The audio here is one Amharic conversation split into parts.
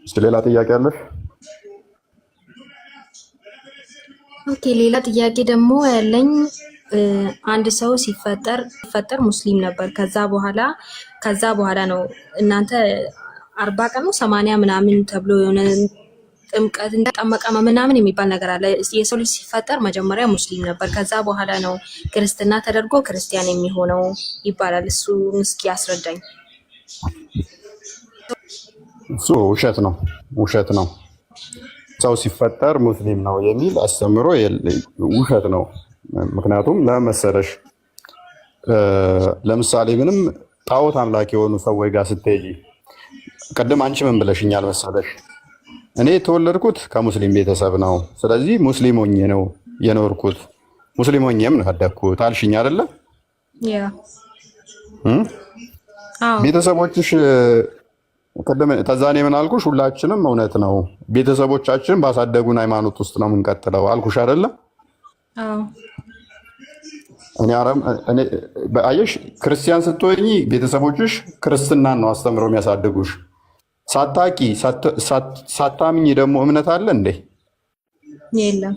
እስኪ ሌላ ጥያቄ አለሽ? Okay፣ ሌላ ጥያቄ ደግሞ ያለኝ አንድ ሰው ሲፈጠር ሙስሊም ነበር። ከዛ በኋላ ነው እናንተ 40 ቀን ነው 80 ምናምን ተብሎ የሆነ ጥምቀት እንደጠመቀ ምናምን የሚባል ነገር አለ። የሰው ልጅ ሲፈጠር መጀመሪያ ሙስሊም ነበር። ከዛ በኋላ ነው ክርስትና ተደርጎ ክርስቲያን የሚሆነው ይባላል። እሱ እስኪ አስረዳኝ። እሱ ውሸት ነው፣ ውሸት ነው። ሰው ሲፈጠር ሙስሊም ነው የሚል አስተምሮ ውሸት ነው። ምክንያቱም ለመሰለሽ ለምሳሌ ምንም ጣዖት አምላክ የሆኑ ሰዎች ጋር ስትሄጂ፣ ቅድም አንቺ ምን ብለሽኛል መሰለሽ? እኔ የተወለድኩት ከሙስሊም ቤተሰብ ነው። ስለዚህ ሙስሊም ሆኜ ነው የኖርኩት፣ ሙስሊም ሆኜም ነው ያደግኩት አልሽኝ አይደለ? Yeah። እም? አዎ። ቤተሰቦችሽ ቅድም ተዛኔ ምን አልኩሽ? ሁላችንም እውነት ነው ቤተሰቦቻችን ባሳደጉን ሃይማኖት ውስጥ ነው የምንቀጥለው አልኩሽ አይደለ? አዎ። እኔ አረም እኔ አየሽ፣ ክርስቲያን ስትሆኚ ቤተሰቦችሽ ክርስትናን ነው አስተምረው የሚያሳድጉሽ። ሳታቂ ሳታምኚ ደግሞ እምነት አለ እንዴ? የለም።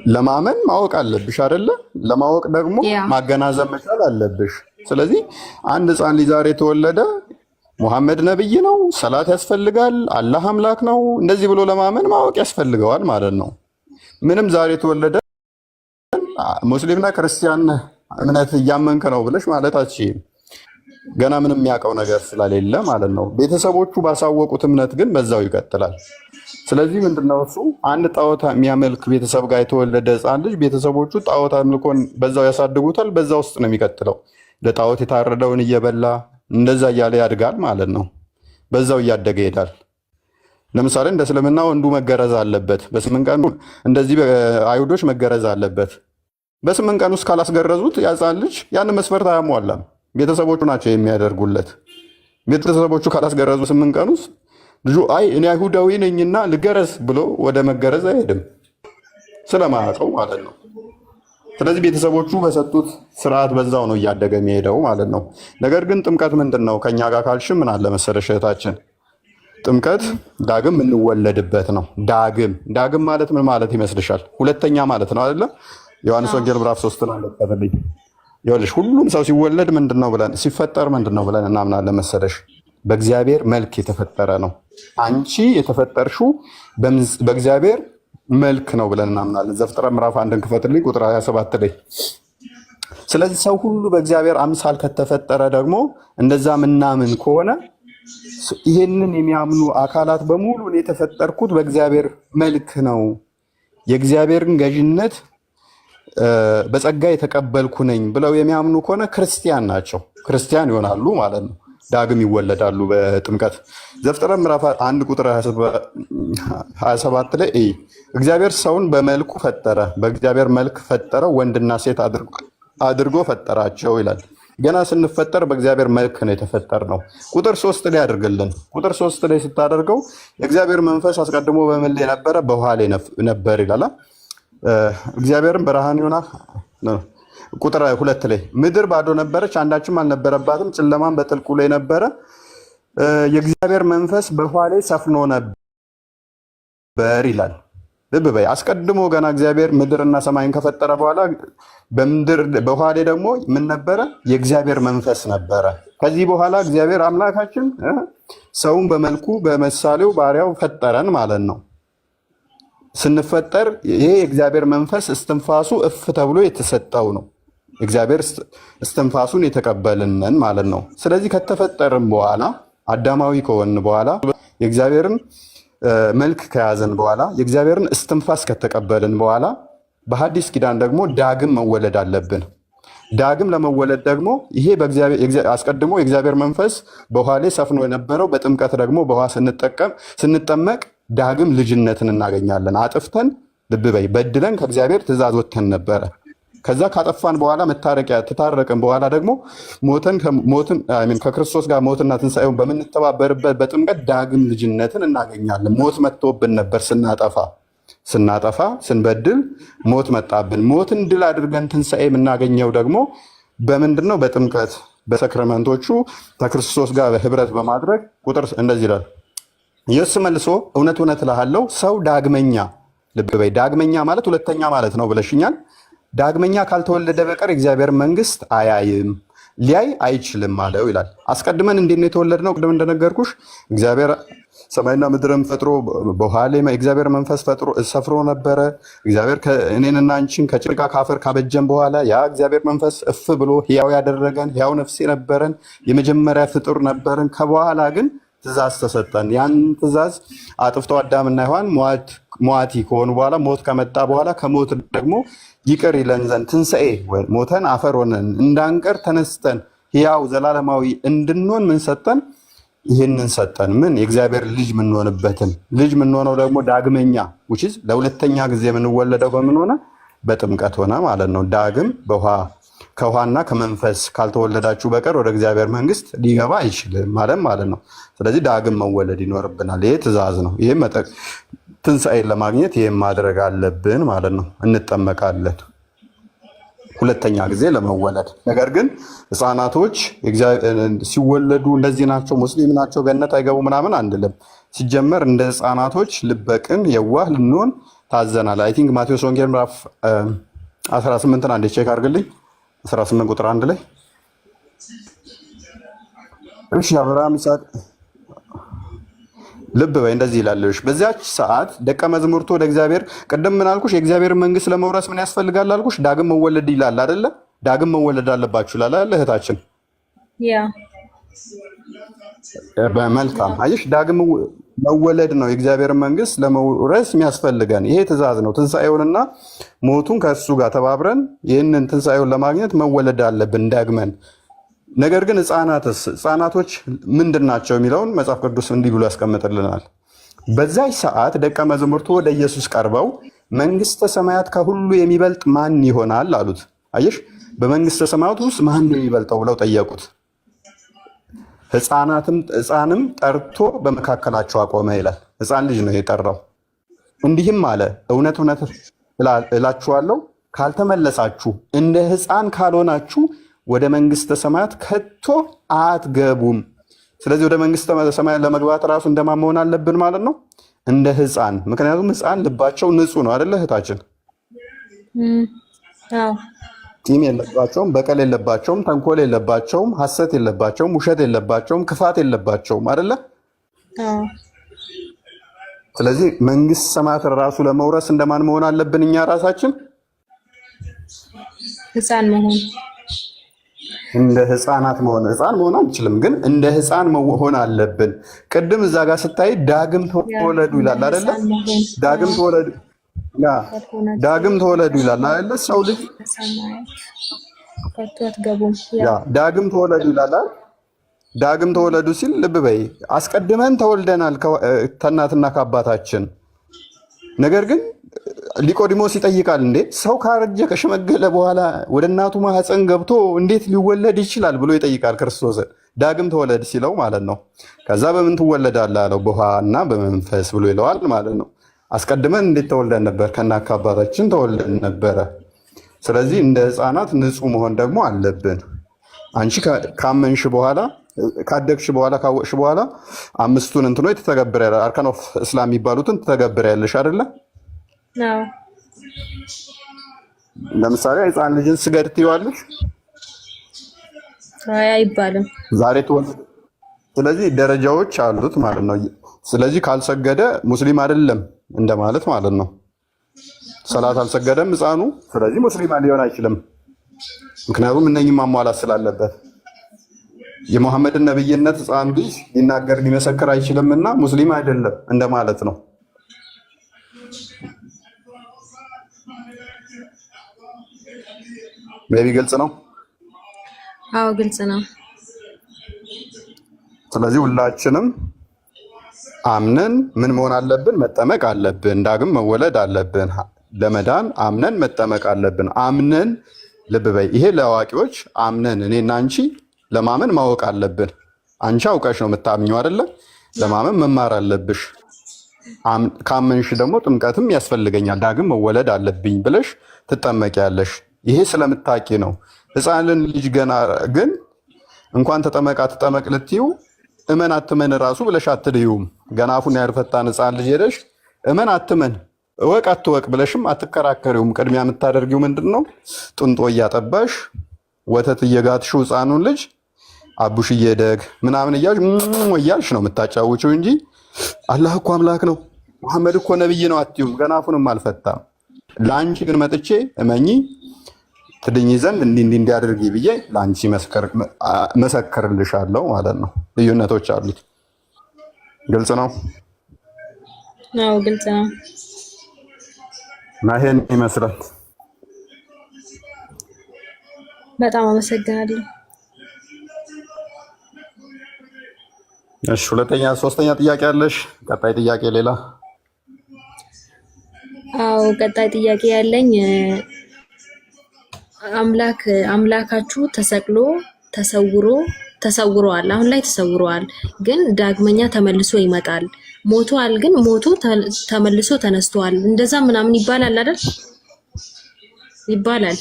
ለማመን ማወቅ አለብሽ አይደለ? ለማወቅ ደግሞ ማገናዘብ መቻል አለብሽ። ስለዚህ አንድ ሕፃን ልጅ ዛሬ የተወለደ ሙሐመድ ነብይ ነው፣ ሰላት ያስፈልጋል፣ አላህ አምላክ ነው፣ እንደዚህ ብሎ ለማመን ማወቅ ያስፈልገዋል ማለት ነው። ምንም ዛሬ የተወለደ ሙስሊምና ክርስቲያን እምነት እያመንክ ነው ብለሽ ማለት አትችይም። ገና ምንም የሚያውቀው ነገር ስለሌለ ማለት ነው። ቤተሰቦቹ ባሳወቁት እምነት ግን በዛው ይቀጥላል። ስለዚህ ምንድነው እሱ አንድ ጣዖት የሚያመልክ ቤተሰብ ጋር የተወለደ ሕፃን ልጅ ቤተሰቦቹ ጣዖት አምልኮን በዛው ያሳድጉታል። በዛ ውስጥ ነው የሚቀጥለው። ለጣዖት የታረደውን እየበላ እንደዛ እያለ ያድጋል ማለት ነው። በዛው እያደገ ይሄዳል። ለምሳሌ እንደ እስልምና ወንዱ መገረዝ አለበት በ8 ቀኑ፣ እንደዚህ አይሁዶች መገረዝ አለበት። በ8 ቀን ውስጥ ካላስገረዙት ያ ሕፃን ልጅ ያንን መስፈርት አያሟላም። ቤተሰቦቹ ናቸው የሚያደርጉለት። ቤተሰቦቹ ካላስገረዙ 8 ቀን ውስጥ ልጁ አይ እኔ አይሁዳዊ ነኝና ልገረዝ ብሎ ወደ መገረዝ አይሄድም፣ ስለማያውቀው ማለት ነው። ስለዚህ ቤተሰቦቹ በሰጡት ስርዓት በዛው ነው እያደገ የሚሄደው ማለት ነው። ነገር ግን ጥምቀት ምንድን ነው ከኛ ጋር ካልሽ ምን አለ መሰለሽ እህታችን፣ ጥምቀት ዳግም የምንወለድበት ነው። ዳግም ዳግም ማለት ምን ማለት ይመስልሻል? ሁለተኛ ማለት ነው አይደለም? ዮሐንስ ወንጌል ምዕራፍ 3 ላይ ለቀልኝ። ይኸውልሽ ሁሉም ሰው ሲወለድ ምንድን ነው ብለን፣ ሲፈጠር ምንድን ነው ብለን እናምናለን መሰለሽ? በእግዚአብሔር መልክ የተፈጠረ ነው። አንቺ የተፈጠርሽው በእግዚአብሔር መልክ ነው ብለን እናምናለን። ዘፍጥረት ምዕራፍ 1ን ክፈትልኝ ቁጥር 27 ላይ። ስለዚህ ሰው ሁሉ በእግዚአብሔር አምሳል ከተፈጠረ ደግሞ እንደዛ ምናምን ከሆነ ይሄንን የሚያምኑ አካላት በሙሉ እኔ የተፈጠርኩት በእግዚአብሔር መልክ ነው፣ የእግዚአብሔርን ገዥነት በጸጋ የተቀበልኩ ነኝ ብለው የሚያምኑ ከሆነ ክርስቲያን ናቸው፣ ክርስቲያን ይሆናሉ ማለት ነው። ዳግም ይወለዳሉ በጥምቀት። ዘፍጥረት ምዕራፍ 1 ቁጥር 27 ላይ እይ፣ እግዚአብሔር ሰውን በመልኩ ፈጠረ፣ በእግዚአብሔር መልክ ፈጠረው፣ ወንድና ሴት አድርጎ ፈጠራቸው ይላል። ገና ስንፈጠር በእግዚአብሔር መልክ ነው የተፈጠርነው። ቁጥር 3 ላይ አድርግልን። ቁጥር 3 ላይ ስታደርገው የእግዚአብሔር መንፈስ አስቀድሞ በምን ላይ ነበረ? በውሃ ላይ ነበር ይላል። እግዚአብሔርም ብርሃን ይሆናል። ቁጥር 2 ላይ ምድር ባዶ ነበረች፣ አንዳችም አልነበረባትም፣ ጨለማም በጥልቁ ላይ ነበረ። የእግዚአብሔር መንፈስ በውሃ ላይ ሰፍኖ ነበር ይላል። ልብ በይ። አስቀድሞ ገና እግዚአብሔር ምድርና ሰማይን ከፈጠረ በኋላ በምድር በውሃ ላይ ደግሞ ምን ነበረ? የእግዚአብሔር መንፈስ ነበረ። ከዚህ በኋላ እግዚአብሔር አምላካችን ሰውን በመልኩ በምሳሌው ባሪያው ፈጠረን ማለት ነው። ስንፈጠር ይሄ የእግዚአብሔር መንፈስ እስትንፋሱ እፍ ተብሎ የተሰጠው ነው። እግዚአብሔር እስትንፋሱን የተቀበልንን ማለት ነው። ስለዚህ ከተፈጠርን በኋላ፣ አዳማዊ ከሆንን በኋላ፣ የእግዚአብሔርን መልክ ከያዘን በኋላ፣ የእግዚአብሔርን እስትንፋስ ከተቀበልን በኋላ በሐዲስ ኪዳን ደግሞ ዳግም መወለድ አለብን። ዳግም ለመወለድ ደግሞ ይሄ አስቀድሞ የእግዚአብሔር መንፈስ በውሃ ላይ ሰፍኖ የነበረው በጥምቀት ደግሞ በውሃ ስንጠመቅ ዳግም ልጅነትን እናገኛለን። አጥፍተን፣ ልብ በይ፣ በድለን ከእግዚአብሔር ትእዛዝ ወጥተን ነበረ። ከዛ ካጠፋን በኋላ መታረቂያ ተታረቅን በኋላ ደግሞ ሞተን ሞትን I mean ከክርስቶስ ጋር ሞትና ትንሣኤውን በምንተባበርበት በጥምቀት ዳግም ልጅነትን እናገኛለን። ሞት መጥቶብን ነበር፣ ስናጠፋ ስንበድል ሞት መጣብን። ሞትን ድል አድርገን ትንሣኤ የምናገኘው ደግሞ በምንድን ነው? በጥምቀት። በ sacrament ኦቹ ከክርስቶስ ጋር ህብረት በማድረግ ቁጥር እንደዚህ ይላል። ኢየሱስ መልሶ እውነት እውነት እልሃለሁ ሰው ዳግመኛ፣ ልብ በይ፣ ዳግመኛ ማለት ሁለተኛ ማለት ነው ብለሽኛል። ዳግመኛ ካልተወለደ በቀር የእግዚአብሔር መንግስት አያይም፣ ሊያይ አይችልም አለው ይላል። አስቀድመን እንዴት ነው የተወለድነው? ቅድም እንደነገርኩሽ እግዚአብሔር ሰማይና ምድርን ፈጥሮ በውኃ ላይ የእግዚአብሔር መንፈስ ፈጥሮ ሰፍሮ ነበረ። እግዚአብሔር እኔንና አንቺን ከጭቃ ከአፈር ካበጀን በኋላ ያ እግዚአብሔር መንፈስ እፍ ብሎ ሕያው ያደረገን፣ ሕያው ነፍስ የነበረን የመጀመሪያ ፍጡር ነበርን። ከበኋላ ግን ትእዛዝ ተሰጠን። ያን ትእዛዝ አጥፍተው አዳምና ሔዋን ሟቲ ከሆኑ በኋላ፣ ሞት ከመጣ በኋላ፣ ከሞት ደግሞ ይቅር ይለን ዘንድ ትንሣኤ፣ ሞተን አፈር ሆነን እንዳንቀር ተነስተን ሕያው ዘላለማዊ እንድንሆን ምን ሰጠን? ይህንን ሰጠን። ምን? የእግዚአብሔር ልጅ የምንሆንበትን። ልጅ የምንሆነው ደግሞ ዳግመኛ which is ለሁለተኛ ጊዜ የምንወለደው በምን ሆነ? በጥምቀት ሆነ ማለት ነው። ዳግም በውሃ ከውሃና ከመንፈስ ካልተወለዳችሁ በቀር ወደ እግዚአብሔር መንግስት ሊገባ አይችልም ማለት ማለት ነው። ስለዚህ ዳግም መወለድ ይኖርብናል። ይሄ ትእዛዝ ነው። ይሄ ትንሣኤን ለማግኘት ይህም ማድረግ አለብን ማለት ነው። እንጠመቃለን ሁለተኛ ጊዜ ለመወለድ። ነገር ግን ህፃናቶች ሲወለዱ እንደዚህ ናቸው፣ ሙስሊም ናቸው፣ ገነት አይገቡ ምናምን አንልም። ሲጀመር እንደ ህፃናቶች ልበቅን የዋህ ልንሆን ታዘናል። I think ማቴዎስ ወንጌል ምዕራፍ 18ን አንዴ check አድርግልኝ። 18 ቁጥር 1 ላይ። እሺ፣ አብርሃም ይስሐቅ፣ ልብ በይ፣ እንደዚህ ይላል። በዚያች ሰዓት ደቀ መዛሙርቱ ወደ እግዚአብሔር፣ ቅድም ምን አልኩሽ? የእግዚአብሔር መንግስት ለመውረስ ምን ያስፈልጋል አልኩሽ? ዳግም መወለድ ይላል አይደለ? ዳግም መወለድ አለባችሁ ይላል አይደለ? እህታችን። Yeah። በመልካም አየሽ፣ ዳግም መወለድ ነው የእግዚአብሔር መንግስት ለመውረስ የሚያስፈልገን። ይሄ ትእዛዝ ነው። ትንሣኤውንና ሞቱን ከእሱ ጋር ተባብረን ይህንን ትንሣኤውን ለማግኘት መወለድ አለብን ዳግመን። ነገር ግን ህፃናትስ፣ ህፃናቶች ምንድን ናቸው የሚለውን መጽሐፍ ቅዱስ እንዲህ ብሎ ያስቀምጥልናል። በዛች ሰዓት ደቀ መዛሙርቱ ወደ ኢየሱስ ቀርበው መንግስተ ሰማያት ከሁሉ የሚበልጥ ማን ይሆናል አሉት። አየሽ፣ በመንግስተ ሰማያት ውስጥ ማን ነው የሚበልጠው ብለው ጠየቁት። ህፃንም ጠርቶ በመካከላቸው አቆመ ይላል። ህፃን ልጅ ነው የጠራው። እንዲህም አለ፣ እውነት እውነት እላችኋለሁ ካልተመለሳችሁ፣ እንደ ህፃን ካልሆናችሁ ወደ መንግስተ ሰማያት ከቶ አትገቡም። ስለዚህ ወደ መንግስተ ሰማያት ለመግባት ራሱ እንደማን መሆን አለብን ማለት ነው? እንደ ህፃን። ምክንያቱም ህፃን ልባቸው ንጹህ ነው አይደለ እህታችን? አዎ። ቂም የለባቸውም፣ በቀል የለባቸውም፣ ተንኮል የለባቸውም፣ ሐሰት የለባቸውም፣ ውሸት የለባቸውም፣ ክፋት የለባቸውም አይደለ? አዎ። ስለዚህ መንግስተ ሰማያትን ራሱ ለመውረስ እንደማን መሆን አለብን? እኛ ራሳችን ህፃን መሆን። እንደ ህፃናት መሆን። ህፃን መሆን አንችልም፣ ግን እንደ ህፃን መሆን አለብን። ቅድም እዛ ጋር ስታይ ዳግም ተወለዱ እንደ ይላል አይደለ? ህፃን መሆን። ዳግም ተወለዱ፣ yeah፣ ካልሆናችሁ ዳግም ተወለዱ ይላል አይደለ? ሰው ልጅ ሰማያት ከቶ አትገቡም። ያ። ያ፣ ዳግም ተወለዱ ይላል አይደል? ዳግም ተወለዱ ሲል ልብ በይ፣ አስቀድመን ተወልደናል ከእናትና ከአባታችን። ነገር ግን ኒቆዲሞስ ይጠይቃል፣ እንዴ ሰው ካረጀ ከሸመገለ በኋላ ወደ እናቱ ማህፀን ገብቶ እንዴት ሊወለድ ይችላል ብሎ ይጠይቃል ክርስቶስን። ዳግም ተወለድ ሲለው ማለት ነው። ከዛ በምን ትወለዳለህ አለው፣ በውሃና በመንፈስ ብሎ ይለዋል ማለት ነው። አስቀድመን እንዴት ተወልደን ነበር? ከእናት ከአባታችን ተወልደን ነበረ። ስለዚህ እንደ ህፃናት ንጹህ መሆን ደግሞ አለብን። አንቺ ካመንሽ በኋላ፣ ካደግሽ በኋላ፣ ካወቅሽ በኋላ አምስቱን እንትኖች ትተገብሪያለሽ። أركان of Islam የሚባሉትን ትተገብሪያለሽ አይደለ? አዎ። ለምሳሌ ህፃን ልጅን ስገድ ትይዋለሽ? አይ፣ አይባልም። ዛሬ ትወልድ። ስለዚህ ደረጃዎች አሉት ማለት ነው። ስለዚህ ካልሰገደ ሙስሊም አይደለም እንደማለት ማለት ነው። ሰላት አልሰገደም ህፃኑ፣ ስለዚህ ሙስሊም ሊሆን አይችልም። ምክንያቱም እነኝህ ማሟላት ስላለበት የሙሐመድን ነብይነት ህፃን ልጅ ሊናገር ሊመሰክር አይችልም እና ሙስሊም አይደለም እንደማለት ነው። Maybe ግልጽ ነው። አዎ፣ ግልጽ ነው። ስለዚህ ሁላችንም አምነን ምን መሆን አለብን? መጠመቅ አለብን። ዳግም መወለድ አለብን። ለመዳን አምነን መጠመቅ አለብን። አምነን፣ ልብ በይ፣ ይሄ ለአዋቂዎች፣ አምነን እኔና አንቺ ለማመን ማወቅ አለብን። አንቺ አውቀሽ ነው የምታምኘው አይደለ? ለማመን መማር አለብሽ። ካመንሽ ደግሞ ጥምቀትም ያስፈልገኛል፣ ዳግም መወለድ አለብኝ ብለሽ ትጠመቂያለሽ። ይሄ ስለምታቂ ነው። ህፃንን ልጅ ገና ግን እንኳን ተጠመቅ አትጠመቅ ልትዩ እመን አትመን ራሱ ብለሽ አትድዩም። ገና አፉን ያልፈታን ሕፃን ልጅ ሄደሽ እመን አትመን እወቅ አትወቅ ብለሽም አትከራከሪውም። ቅድሚያ የምታደርጊው ምንድን ነው? ጡንጦ እያጠባሽ ወተት እየጋትሽው ሕፃኑን ልጅ አቡሽ እየደግ ምናምን እያልሽ እያልሽ ነው የምታጫውችው እንጂ አላህ እኮ አምላክ ነው መሐመድ እኮ ነብይ ነው አትዩም። ገና አፉንም አልፈታም። ለአንቺ ግን መጥቼ እመኚ ትድኝ ዘንድ እንዲህ እንዲህ እንዲያደርጊ ብዬ ለአንቺ መሰክርልሻለሁ ማለት ነው። ልዩነቶች አሉት። ግልጽ ነው። አዎ ግልጽ ነው። እና ይሄን ይመስላል። በጣም አመሰግናለሁ። እሺ፣ ሁለተኛ ሶስተኛ ጥያቄ አለሽ? ቀጣይ ጥያቄ ሌላ? አዎ ቀጣይ ጥያቄ ያለኝ አምላካችሁ ተሰቅሎ ተሰውሮ ተሰውሯል። አሁን ላይ ተሰውሯል፣ ግን ዳግመኛ ተመልሶ ይመጣል። ሞቷል፣ ግን ሞቶ ተመልሶ ተነስቷል። እንደዛ ምናምን ይባላል አይደል? ይባላል።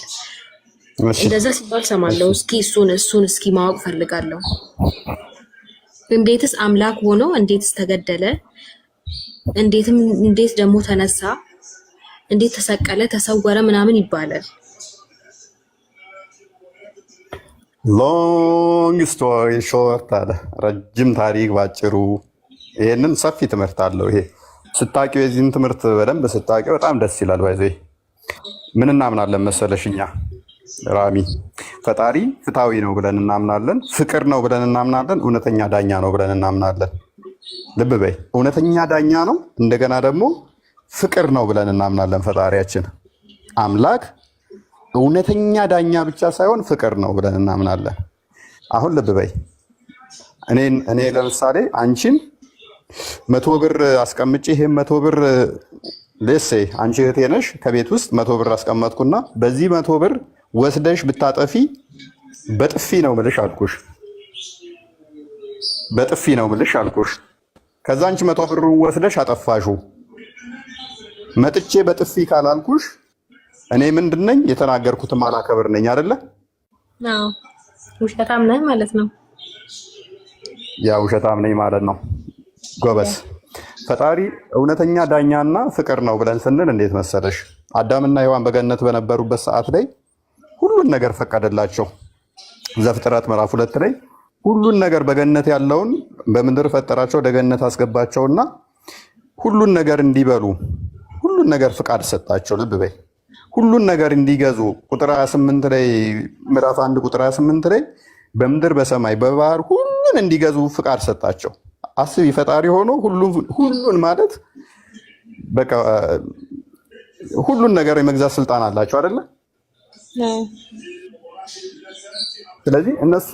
እንደዛ ሲባል ሰማለሁ። እስኪ እሱን እስኪ ማወቅ ፈልጋለሁ። እንዴትስ አምላክ ሆኖ እንዴትስ ተገደለ? እንዴትም እንዴት ደግሞ ተነሳ? እንዴት ተሰቀለ፣ ተሰወረ ምናምን ይባላል። Long story short አለ፣ ረጅም ታሪክ ባጭሩ። ይሄንን ሰፊ ትምህርት አለው። ይሄ ስታቂው የዚህን ትምህርት በደንብ ስታቂው በጣም ደስ ይላል። By the way ምን እናምናለን መሰለሽ እኛ ራሚ ፈጣሪ ፍትሐዊ ነው ብለን እናምናለን። ፍቅር ነው ብለን እናምናለን። እውነተኛ ዳኛ ነው ብለን እናምናለን። ልብ በይ፣ እውነተኛ ዳኛ ነው። እንደገና ደግሞ ፍቅር ነው ብለን እናምናለን። ፈጣሪያችን አምላክ እውነተኛ ዳኛ ብቻ ሳይሆን ፍቅር ነው ብለን እናምናለን። አሁን ልብ በይ፣ እኔ ለምሳሌ አንቺን 100 ብር አስቀምጬ ይሄን 100 ብር let's say አንቺ እህቴ ነሽ፣ ከቤት ውስጥ 100 ብር አስቀመጥኩና በዚህ 100 ብር ወስደሽ ብታጠፊ በጥፊ ነው ምልሽ አልኩሽ። በጥፊ ነው ምልሽ አልኩሽ። ከዛ አንቺ 100 ብር ወስደሽ አጠፋሽው። መጥቼ በጥፊ ካላልኩሽ እኔ ምንድን ነኝ? የተናገርኩትም አላከብር ነኝ አይደለ? አዎ ውሸታም ነህ ማለት ነው። ያ ውሸታም ነኝ ማለት ነው። ጎበዝ። ፈጣሪ እውነተኛ ዳኛና ፍቅር ነው ብለን ስንል እንዴት መሰለሽ? አዳምና ሔዋን በገነት በነበሩበት ሰዓት ላይ ሁሉን ነገር ፈቀደላቸው። ዘፍጥረት ምዕራፍ 2 ላይ ሁሉን ነገር በገነት ያለውን በምድር ፈጠራቸው፣ ወደ ገነት አስገባቸውና ሁሉን ነገር እንዲበሉ ሁሉን ነገር ፍቃድ ሰጣቸው። ልብ በይ፣ ሁሉን ነገር እንዲገዙ ቁጥር 28 ላይ ምዕራፍ 1 ቁጥር 28 ላይ በምድር በሰማይ በባህር ሁሉን እንዲገዙ ፍቃድ ሰጣቸው። አስቢ፣ ፈጣሪ ሆኖ ሁሉን ማለት በቃ ሁሉን ነገር የመግዛት ስልጣን አላቸው አይደለ? ስለዚህ እነሱ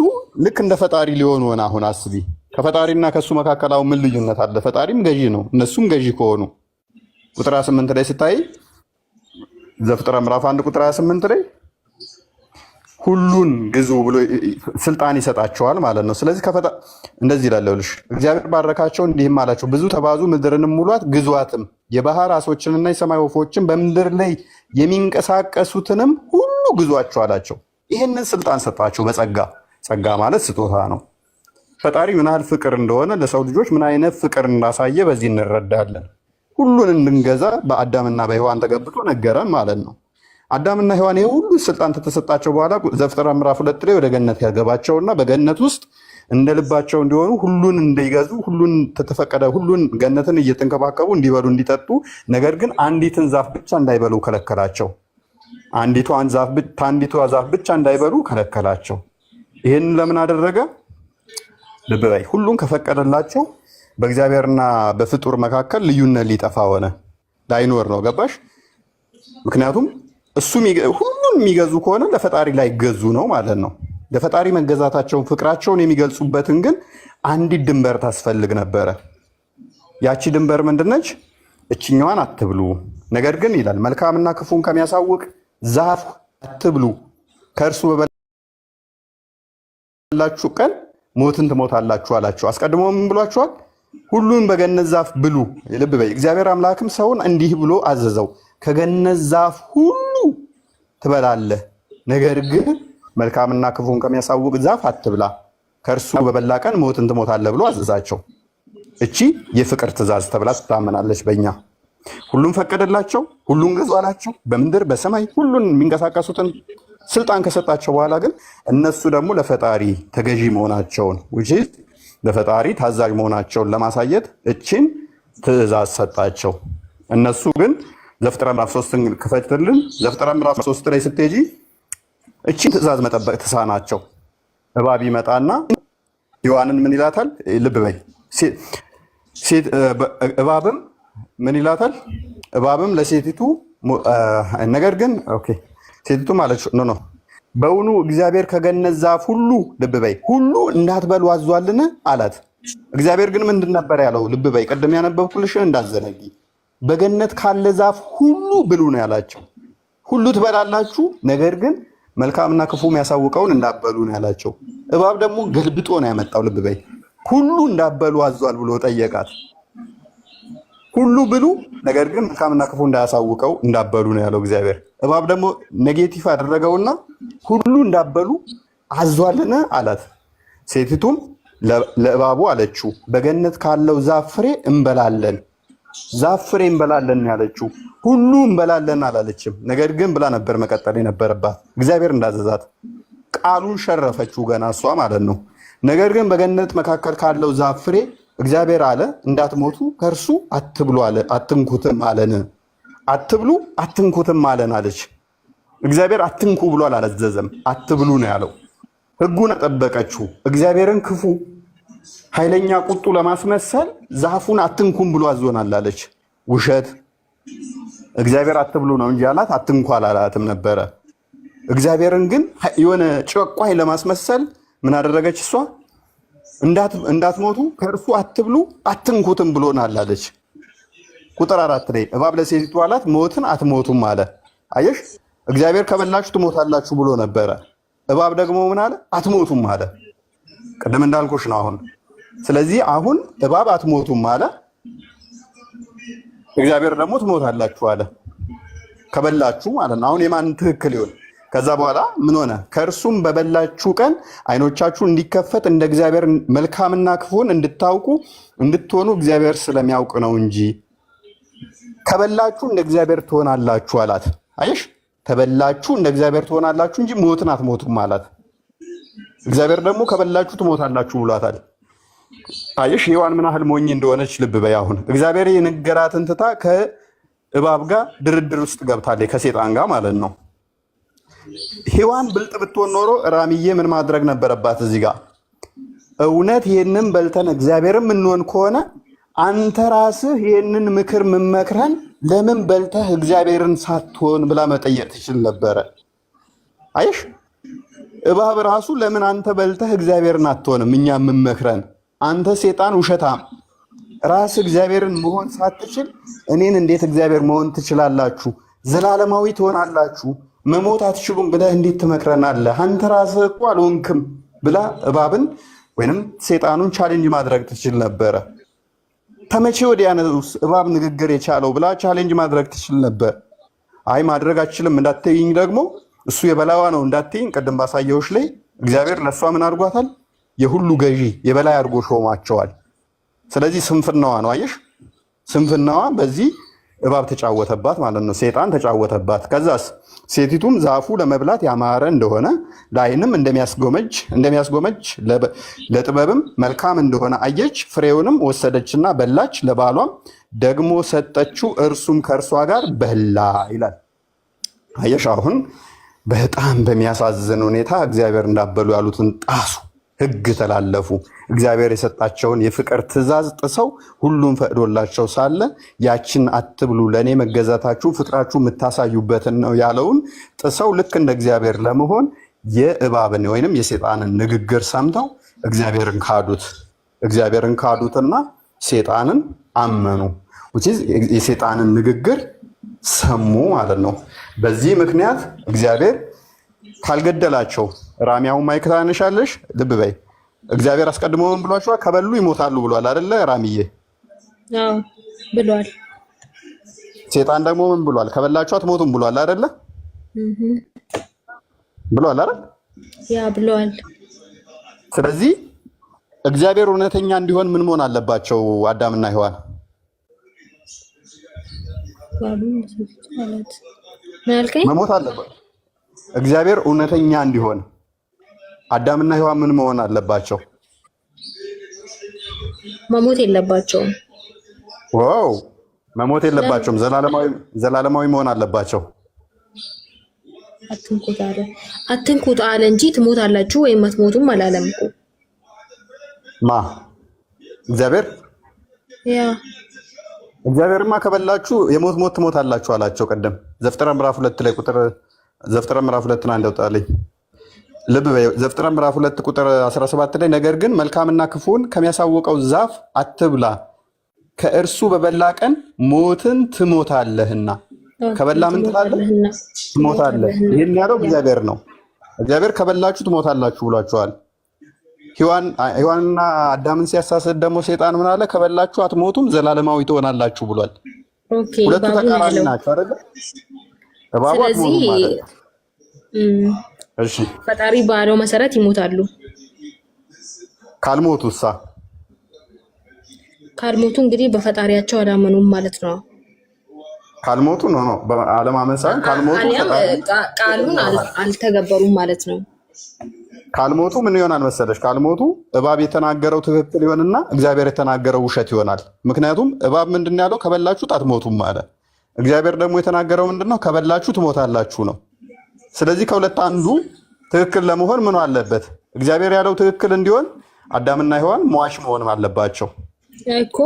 ልክ እንደ ፈጣሪ ሊሆኑ ሆነ። አሁን አስቢ፣ ከፈጣሪና ከእሱ መካከል አሁን ምን ልዩነት አለ? ፈጣሪም ገዢ ነው፣ እነሱም ገዢ ከሆኑ ቁጥር 28 ላይ ስታይ ዘፍጥረት ምዕራፍ 1 ቁጥር 28 ላይ ሁሉን ግዙ ብሎ ስልጣን ይሰጣቸዋል ማለት ነው። ስለዚህ እንደዚህ ይላል፣ ይኸውልሽ እግዚአብሔር ባረካቸው እንዲህም አላቸው፣ ብዙ ተባዙ፣ ምድርንም ሙሏት፣ ግዟትም፣ የባህር ዓሦችንና የሰማይ ወፎችን በምድር ላይ የሚንቀሳቀሱትንም ሁሉ ግዟቸው አላቸው። ይህንን ስልጣን ሰጣቸው በጸጋ። ጸጋ ማለት ስጦታ ነው። ፈጣሪ ምን ያህል ፍቅር እንደሆነ ለሰው ልጆች ምን አይነት ፍቅር እንዳሳየ በዚህ እንረዳለን። ሁሉን እንድንገዛ በአዳምና በሔዋን ተገብቶ ነገረን ማለት ነው። አዳምና ሔዋን ይሄ ሁሉ ስልጣን ከተሰጣቸው በኋላ ዘፍጥረት ምዕራፍ 2 ላይ ወደ ገነት ያገባቸውና በገነት ውስጥ እንደ ልባቸው እንዲሆኑ ሁሉን እንዲገዙ ሁሉን ተተፈቀደ ሁሉን ገነትን እየተንከባከቡ እንዲበሉ እንዲጠጡ፣ ነገር ግን አንዲትን ዛፍ ብቻ እንዳይበሉ ከለከላቸው። ከአንዲቷ ዛፍ ብቻ እንዳይበሉ ከለከላቸው። ይህንን ለምን አደረገ? ልብ በይ። ሁሉን ከፈቀደላቸው በእግዚአብሔርና በፍጡር መካከል ልዩነት ሊጠፋ ሆነ፣ ላይኖር ነው። ገባሽ? ምክንያቱም እሱ ሁሉን የሚገዙ ከሆነ ለፈጣሪ ላይገዙ ነው ማለት ነው። ለፈጣሪ መገዛታቸውን ፍቅራቸውን የሚገልጹበትን ግን አንዲት ድንበር ታስፈልግ ነበረ። ያቺ ድንበር ምንድነች? እችኛዋን አትብሉ፣ ነገር ግን ይላል መልካምና ክፉን ከሚያሳውቅ ዛፍ አትብሉ፣ ከእርሱ በበላችሁ ቀን ሞትን ትሞታላችሁ አላችሁ። አስቀድሞ ምን ብሏችኋል? ሁሉን በገነት ዛፍ ብሉ። ልብ በይ። እግዚአብሔር አምላክም ሰውን እንዲህ ብሎ አዘዘው፣ ከገነት ዛፍ ሁሉ ትበላለህ፣ ነገር ግን መልካምና ክፉን ከሚያሳውቅ ዛፍ አትብላ። ከእርሱ በበላ ቀን ሞትን ትሞታለህ ብሎ አዘዛቸው። እቺ የፍቅር ትእዛዝ ተብላ ትታመናለች በእኛ። ሁሉም ፈቀደላቸው፣ ሁሉን ግዙ አላቸው። በምድር በሰማይ ሁሉን የሚንቀሳቀሱትን ስልጣን ከሰጣቸው በኋላ ግን እነሱ ደግሞ ለፈጣሪ ተገዢ መሆናቸውን፣ which is ለፈጣሪ ታዛዥ መሆናቸውን ለማሳየት እቺን ትእዛዝ ሰጣቸው። እነሱ ግን ዘፍጥረት ምዕራፍ 3ን ክፈትልን። ዘፍጥረት ምዕራፍ 3 ላይ ስትሄጂ እቺን ትእዛዝ መጠበቅ ተሳናቸው። እባብ ይመጣና ሔዋንን ምን ይላታል? ልብ በይ። እባብም ምን ይላታል? እባብም ለሴቲቱ ነገር ግን okay ሴቲቱ ማለት no no በውኑ እግዚአብሔር ከገነት ዛፍ ሁሉ፣ ልብ በይ፣ ሁሉ እንዳትበሉ አዟልን አላት። እግዚአብሔር ግን ምንድን ነበር ያለው? ልብ በይ፣ ቅድም ያነበብኩልሽን እንዳትዘነጊ። በገነት ካለ ዛፍ ሁሉ ብሉ ነው ያላቸው። ሁሉ ትበላላችሁ፣ ነገር ግን መልካምና ክፉ የሚያሳውቀውን እንዳትበሉ ነው ያላቸው። እባብ ደግሞ ገልብጦ ነው ያመጣው። ልብ በይ፣ ሁሉ እንዳትበሉ አዟል ብሎ ጠየቃት። ሁሉ ብሉ፣ ነገር ግን መልካምና ክፉ እንዳያሳውቀው እንዳትበሉ ነው ያለው እግዚአብሔር። እባብ ደግሞ negative አደረገውና ሁሉ እንዳትበሉ አዟልን አላት። ሴቲቱም ለእባቡ አለችው፣ በገነት ካለው ዛፍ ፍሬ እንበላለን፣ ዛፍ ፍሬ እንበላለን ነው ያለችው። ሁሉ እንበላለን አላለችም። ነገር ግን ብላ ነበር መቀጠል የነበረባት እግዚአብሔር እንዳዘዛት። ቃሉን ሸረፈችው ገና እሷ ማለት ነው። ነገር ግን በገነት መካከል ካለው ዛፍ ፍሬ እግዚአብሔር አለ እንዳትሞቱ ከእርሱ አትብሉ አለ፣ አትንኩትም አለን። አትብሉ አትንኩትም አለን አለች። እግዚአብሔር አትንኩ ብሎ አላዘዘም፣ አትብሉ ነው ያለው። ሕጉን አጠበቀችው። እግዚአብሔርን ክፉ፣ ኃይለኛ፣ ቁጡ ለማስመሰል ዛፉን አትንኩም ብሎ አዞናል አለች። ውሸት። እግዚአብሔር አትብሉ ነው እንጂ ያላት አትንኩ አላላትም ነበረ። እግዚአብሔርን ግን የሆነ ጨቋኝ ለማስመሰል ምን አደረገች እሷ? እንዳትሞቱ ከእርሱ አትብሉ አትንኩትም ብሎናል አለች። ቁጥር 4 ላይ እባብ ለሴቲቱ አላት ሞትን አትሞቱም አለ። አየሽ፣ እግዚአብሔር ከበላችሁ ትሞታላችሁ ብሎ ነበረ። እባብ ደግሞ ምን አለ? አትሞቱም አለ። ቅድም እንዳልኩሽ ነው አሁን። ስለዚህ አሁን እባብ አትሞቱም አለ፣ እግዚአብሔር ደግሞ ትሞታላችሁ አለ፣ ከበላችሁ ማለት ነው። አሁን የማን ትክክል ይሆን? ከዛ በኋላ ምን ሆነ? ከእርሱም በበላችሁ ቀን ዓይኖቻችሁ እንዲከፈት እንደ እግዚአብሔር መልካምና ክፉን እንድታውቁ እንድትሆኑ እግዚአብሔር ስለሚያውቅ ነው እንጂ ከበላችሁ እንደ እግዚአብሔር ትሆናላችሁ አላት። አየሽ፣ ከበላችሁ እንደ እግዚአብሔር ትሆናላችሁ እንጂ ሞትን አትሞቱም አላት። እግዚአብሔር ደግሞ ከበላችሁ ትሞታላችሁ ብሏታል። አየሽ፣ ሔዋን ምን ያህል ሞኝ እንደሆነች ልብ በይ። አሁን እግዚአብሔር የነገራትን ትታ ከእባብ ጋር ድርድር ውስጥ ገብታለች፣ ከሴጣን ጋር ማለት ነው። ሔዋን ብልጥ ብትሆን ኖሮ ራሚዬ ምን ማድረግ ነበረባት እዚህ ጋር? እውነት ይህንን በልተን እግዚአብሔርም እንሆን ከሆነ አንተ ራስህ ይህንን ምክር ምመክረን ለምን በልተህ እግዚአብሔርን ሳትሆን ብላ መጠየቅ ትችል ነበረ። አየሽ፣ እባብ ራሱ ለምን አንተ በልተህ እግዚአብሔርን አትሆንም? እኛ የምመክረን አንተ ሴጣን ውሸታም ራስህ እግዚአብሔርን መሆን ሳትችል እኔን እንዴት እግዚአብሔር መሆን ትችላላችሁ? ዘላለማዊ ትሆናላችሁ፣ መሞት አትችሉም ብለህ እንዴት ትመክረናለህ? አንተ ራስህ እኮ አልሆንክም ብላ እባብን ወይንም ሴጣኑን challenge ማድረግ ትችል ነበረ። ከመቼ ወዲያ ነው እባብ ንግግር የቻለው ብላ challenge ማድረግ ትችል ነበር። አይ ማድረግ አትችልም እንዳትይኝ ደግሞ እሱ የበላዋ ነው እንዳትይኝ፣ ቅድም ባሳየሁሽ ላይ እግዚአብሔር ለእሷ ምን አድርጓታል? የሁሉ ገዢ የበላይ አድርጎ ሾሟቸዋል። ስለዚህ ስንፍናዋ ነው፣ አየሽ፣ ስንፍናዋ በዚህ እባብ ተጫወተባት ማለት ነው። ሴጣን ተጫወተባት። ከዛስ ሴቲቱም ዛፉ ለመብላት ያማረ እንደሆነ ለዓይንም እንደሚያስጎመጅ ለጥበብም መልካም እንደሆነ አየች። ፍሬውንም ወሰደችና በላች፣ ለባሏም ደግሞ ሰጠችው፣ እርሱም ከእርሷ ጋር በላ ይላል። አየሽ፣ አሁን በጣም በሚያሳዝን ሁኔታ እግዚአብሔር እንዳትበሉ ያሉትን ጣሱ፣ ሕግ ተላለፉ። እግዚአብሔር የሰጣቸውን የፍቅር ትእዛዝ ጥሰው ሁሉም ፈቅዶላቸው ሳለ ያችን አትብሉ፣ ለእኔ መገዛታችሁ ፍቅራችሁ የምታሳዩበትን ነው ያለውን ጥሰው ልክ እንደ እግዚአብሔር ለመሆን የእባብን ወይንም የሴጣንን ንግግር ሰምተው እግዚአብሔርን ካዱት። እግዚአብሔርን ካዱትና ሴጣንን አመኑ። which is የሴጣንን ንግግር ሰሙ ማለት ነው። በዚህ ምክንያት እግዚአብሔር ካልገደላቸው፣ ራሚያውን mic ታነሻለሽ። ልብ በይ፣ እግዚአብሔር አስቀድሞ ምን ብሏቸዋል? ከበሉ ይሞታሉ ብሏል አይደለ? ራሚዬ? አዎ ብሏል። ሴጣን ደግሞ ምን ብሏል? ከበላችሁ አትሞቱም ብሏል አይደለ? ብሏል አይደል? Yeah፣ ብሏል። ስለዚህ እግዚአብሔር እውነተኛ እንዲሆን ምን መሆን አለባቸው? አዳምና ሔዋን ምን አልከኝ? መሞት አለባቸው። እግዚአብሔር እውነተኛ እንዲሆን አዳምና ሔዋን ምን መሆን አለባቸው? መሞት የለባቸውም። Wow፣ መሞት የለባቸውም። ዘላለማዊ መሆን አለባቸው። አትንኩት አለ፣ አትንኩት አለ እንጂ ትሞታላችሁ ወይም አትሞቱም አላለም እኮ። ማ እግዚአብሔር? ያ። እግዚአብሔርማ ከበላችሁ የሞት ሞት ትሞታላችሁ አላቸው። ቀደም ዘፍጥረት ምዕራፍ 2 ላይ ቁጥር፣ ዘፍጥረት ምዕራፍ 2ን አንድ አውጣልኝ። ልብ በይ፣ ዘፍጥረት ምዕራፍ 2 ቁጥር 17 ላይ ነገር ግን መልካምና ክፉን ከሚያሳውቀው ዛፍ አትብላ፣ ከእርሱ በበላህ ቀን ሞትን ትሞታለህና። ከበላ ምን ትላለህ? ትሞታለህና። ትሞታለህ። ትሞታለህና። ይህን ያለው እግዚአብሔር ነው። እግዚአብሔር ከበላችሁ ትሞታላችሁ ብሏቸዋል። ሔዋንና አዳምን ሲያሳስት ደግሞ ሴጣን ምን አለ? ከበላችሁ አትሞቱም ዘላለማዊ ትሆናላችሁ ብሏል። Okay። ሁለቱ እባቡ ነው ተቃራኒ ያለው። ናቸው አይደለ? እባቡ ስለዚህ አትሞቱም ማለት። እሺ። ፈጣሪ ባለው መሰረት ይሞታሉ። ካልሞቱሳ? ካልሞቱ እንግዲህ በፈጣሪያቸው አላመኑም ማለት ነው። ካልሞቱ፣ no no፣ አለማመን ሳይሆን ካልሞቱ አሊያም ፈጣሪ ቃሉን አልተገበሩም ማለት ነው። ካልሞቱ ምን ይሆናል መሰለሽ? ካልሞቱ እባብ የተናገረው ትክክል ይሆንና እግዚአብሔር የተናገረው ውሸት ይሆናል። ምክንያቱም እባብ ምንድን ያለው? ከበላችሁ አትሞቱም አለ። እግዚአብሔር ደግሞ የተናገረው ምንድን ነው? ከበላችሁ ትሞታላችሁ ነው። ስለዚህ ከሁለት አንዱ ትክክል ለመሆን ምን አለበት? እግዚአብሔር ያለው ትክክል እንዲሆን አዳምና ሔዋን ሟች መሆን አለባቸው። እኮ።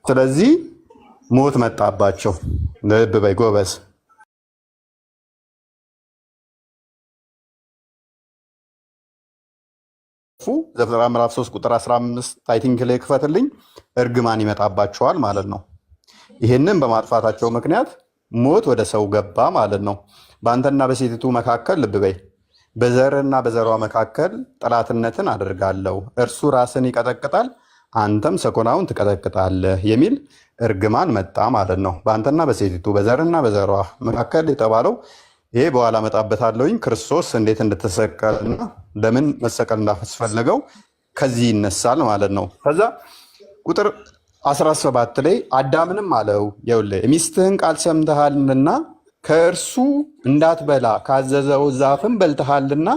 ስለዚህ ሞት መጣባቸው። ልብ በይ ጎበዝ። ዘፍጥረት ምዕራፍ 3 ቁጥር 15 I think ላይ ክፈትልኝ። እርግማን ይመጣባቸዋል ማለት ነው። ይህንን በማጥፋታቸው ምክንያት ሞት ወደ ሰው ገባ ማለት ነው። በአንተና በሴቲቱ መካከል፣ ልብ በይ፣ በዘርህና በዘሯ መካከል ጠላትነትን አደርጋለሁ፣ እርሱ ራስህን ይቀጠቅጣል፣ አንተም ሰኮናውን ትቀጠቅጣለህ የሚል እርግማን መጣ ማለት ነው። በአንተና በሴቲቱ በዘርህና በዘሯ መካከል የተባለው ይሄ በኋላ እመጣበታለሁኝ። ክርስቶስ እንዴት እንደተሰቀለና ለምን መሰቀል እንዳስፈለገው ከዚህ ይነሳል ማለት ነው። ከዛ ቁጥር 17 ላይ አዳምንም አለው፣ ይኸውልህ የሚስትህን ቃል ሰምተሃልና ከእርሱ እንዳትበላ ካዘዘው ዛፍን በልተሃልና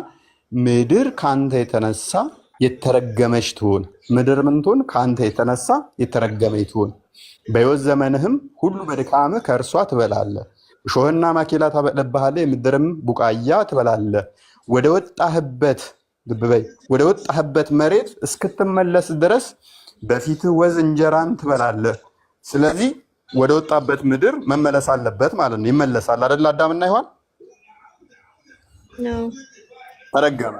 ምድር ከአንተ የተነሳ የተረገመች ትሁን። ምድር ምን ትሁን? ከአንተ የተነሳ የተረገመች ትሁን። በሕይወት ዘመንህም ሁሉ በድካምህ ከእርሷ ትበላለህ። እሾህና አሜከላ ታበቅልብሃለህ፣ የምድርም ቡቃያ ትበላለህ። ወደ ወጣህበት፣ ልብ በይ፣ ወደ ወጣህበት መሬት እስክትመለስ ድረስ በፊትህ ወዝ እንጀራን ትበላለህ። ስለዚህ ወደ ወጣበት ምድር መመለስ አለበት ማለት ነው። ይመለሳል አይደል? አዳምና ሔዋን ነው። ተረገመ።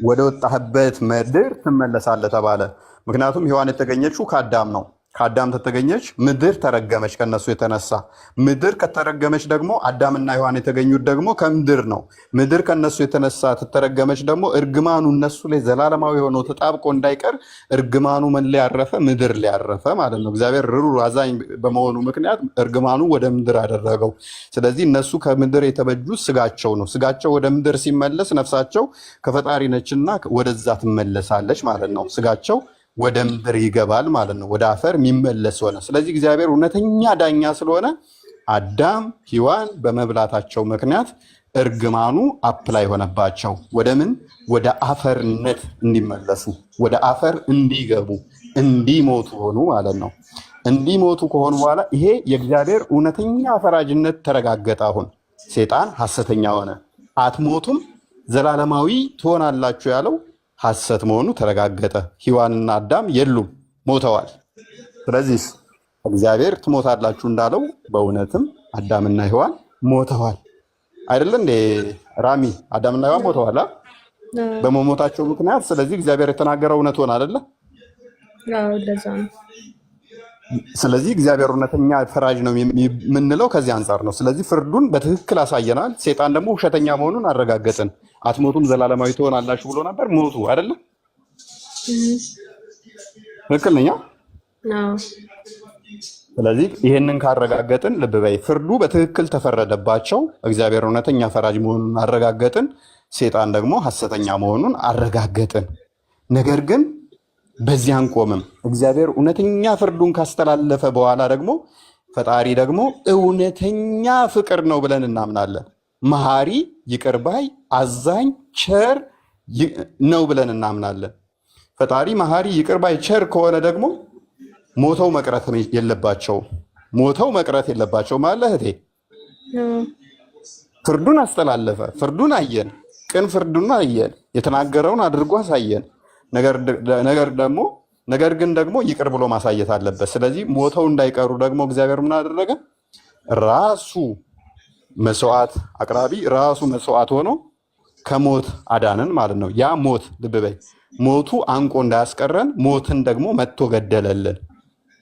ወደ ወጣህበት ምድር ትመለሳለህ ተባለ። ምክንያቱም ሔዋን የተገኘችው ከአዳም ነው። ከአዳም ተተገኘች፣ ምድር ተረገመች ከነሱ የተነሳ። ምድር ከተረገመች ደግሞ አዳምና ሔዋን የተገኙት ደግሞ ከምድር ነው። ምድር ከነሱ የተነሳ ተተረገመች ደግሞ እርግማኑ እነሱ ላይ ዘላለማዊ ሆኖ ተጣብቆ እንዳይቀር እርግማኑ ምን ላይ ያረፈ? ምድር ላይ ያረፈ ማለት ነው። እግዚአብሔር ርኅሩህ አዛኝ በመሆኑ ምክንያት እርግማኑ ወደ ምድር አደረገው። ስለዚህ እነሱ ከምድር የተበጁት ስጋቸው ነው። ስጋቸው ወደ ምድር ሲመለስ ነፍሳቸው ከፈጣሪ ነችና ወደዛ ትመለሳለች ማለት ነው። ስጋቸው ወደ ምድር ይገባል ማለት ነው። ወደ አፈር የሚመለስ ሆነ። ስለዚህ እግዚአብሔር እውነተኛ ዳኛ ስለሆነ አዳም ሔዋን በመብላታቸው ምክንያት እርግማኑ apply ሆነባቸው። ወደ ምን? ወደ አፈርነት እንዲመለሱ፣ ወደ አፈር እንዲገቡ፣ እንዲሞቱ ሆኑ ማለት ነው። እንዲሞቱ ከሆኑ በኋላ ይሄ የእግዚአብሔር እውነተኛ ፈራጅነት ተረጋገጠ። አሁን ሴጣን ሐሰተኛ ሆነ። አትሞቱም ዘላለማዊ ትሆናላችሁ ያለው ሐሰት መሆኑ ተረጋገጠ። ሔዋንና አዳም የሉም፣ ሞተዋል። ስለዚህ እግዚአብሔር ትሞታላችሁ እንዳለው በእውነትም አዳምና ሔዋን ሞተዋል። አይደለ እንዴ ራሚ? አዳምና ሔዋን ሞተዋል። አ? በመሞታቸው ምክንያት ስለዚህ እግዚአብሔር የተናገረው እውነት ሆነ አይደለ? አዎ፣ እንደዛ ነው። ስለዚህ እግዚአብሔር እውነተኛ ፈራጅ ነው የምንለው ከዚህ አንጻር ነው። ስለዚህ ፍርዱን በትክክል አሳየናል። ሴጣን ደግሞ ውሸተኛ መሆኑን አረጋገጥን። አትሞቱም ዘላለማዊ ትሆናላችሁ ብሎ ነበር። ሞቱ አይደለ? ትክክል ነኝ? አዎ። ስለዚህ ይህንን ካረጋገጥን፣ ልብ በይ፣ ፍርዱ በትክክል ተፈረደባቸው። እግዚአብሔር እውነተኛ ፈራጅ መሆኑን አረጋገጥን። ሴጣን ደግሞ ሐሰተኛ መሆኑን አረጋገጥን። ነገር ግን በዚህ አንቆምም። እግዚአብሔር እውነተኛ ፍርዱን ካስተላለፈ በኋላ ደግሞ ፈጣሪ ደግሞ እውነተኛ ፍቅር ነው ብለን እናምናለን። መሐሪ፣ ይቅር ባይ፣ አዛኝ፣ ቸር ነው ብለን እናምናለን። ፈጣሪ መሐሪ፣ ይቅር ባይ፣ ቸር ከሆነ ደግሞ ሞተው መቅረት የለባቸውም። ሞተው መቅረት የለባቸውም አለ እህቴ። ፍርዱን አስተላለፈ። ፍርዱን አየን። ቅን ፍርዱን አየን። የተናገረውን አድርጎ አሳየን። ነገር ደግሞ ነገር ግን ደግሞ ይቅር ብሎ ማሳየት አለበት። ስለዚህ ሞተው እንዳይቀሩ ደግሞ እግዚአብሔር ምን አደረገ? ራሱ መስዋዕት አቅራቢ ራሱ መስዋዕት ሆኖ ከሞት አዳነን ማለት ነው። ያ ሞት ልብ በይ፣ ሞቱ አንቆ እንዳያስቀረን ሞትን ደግሞ መጥቶ ገደለልን።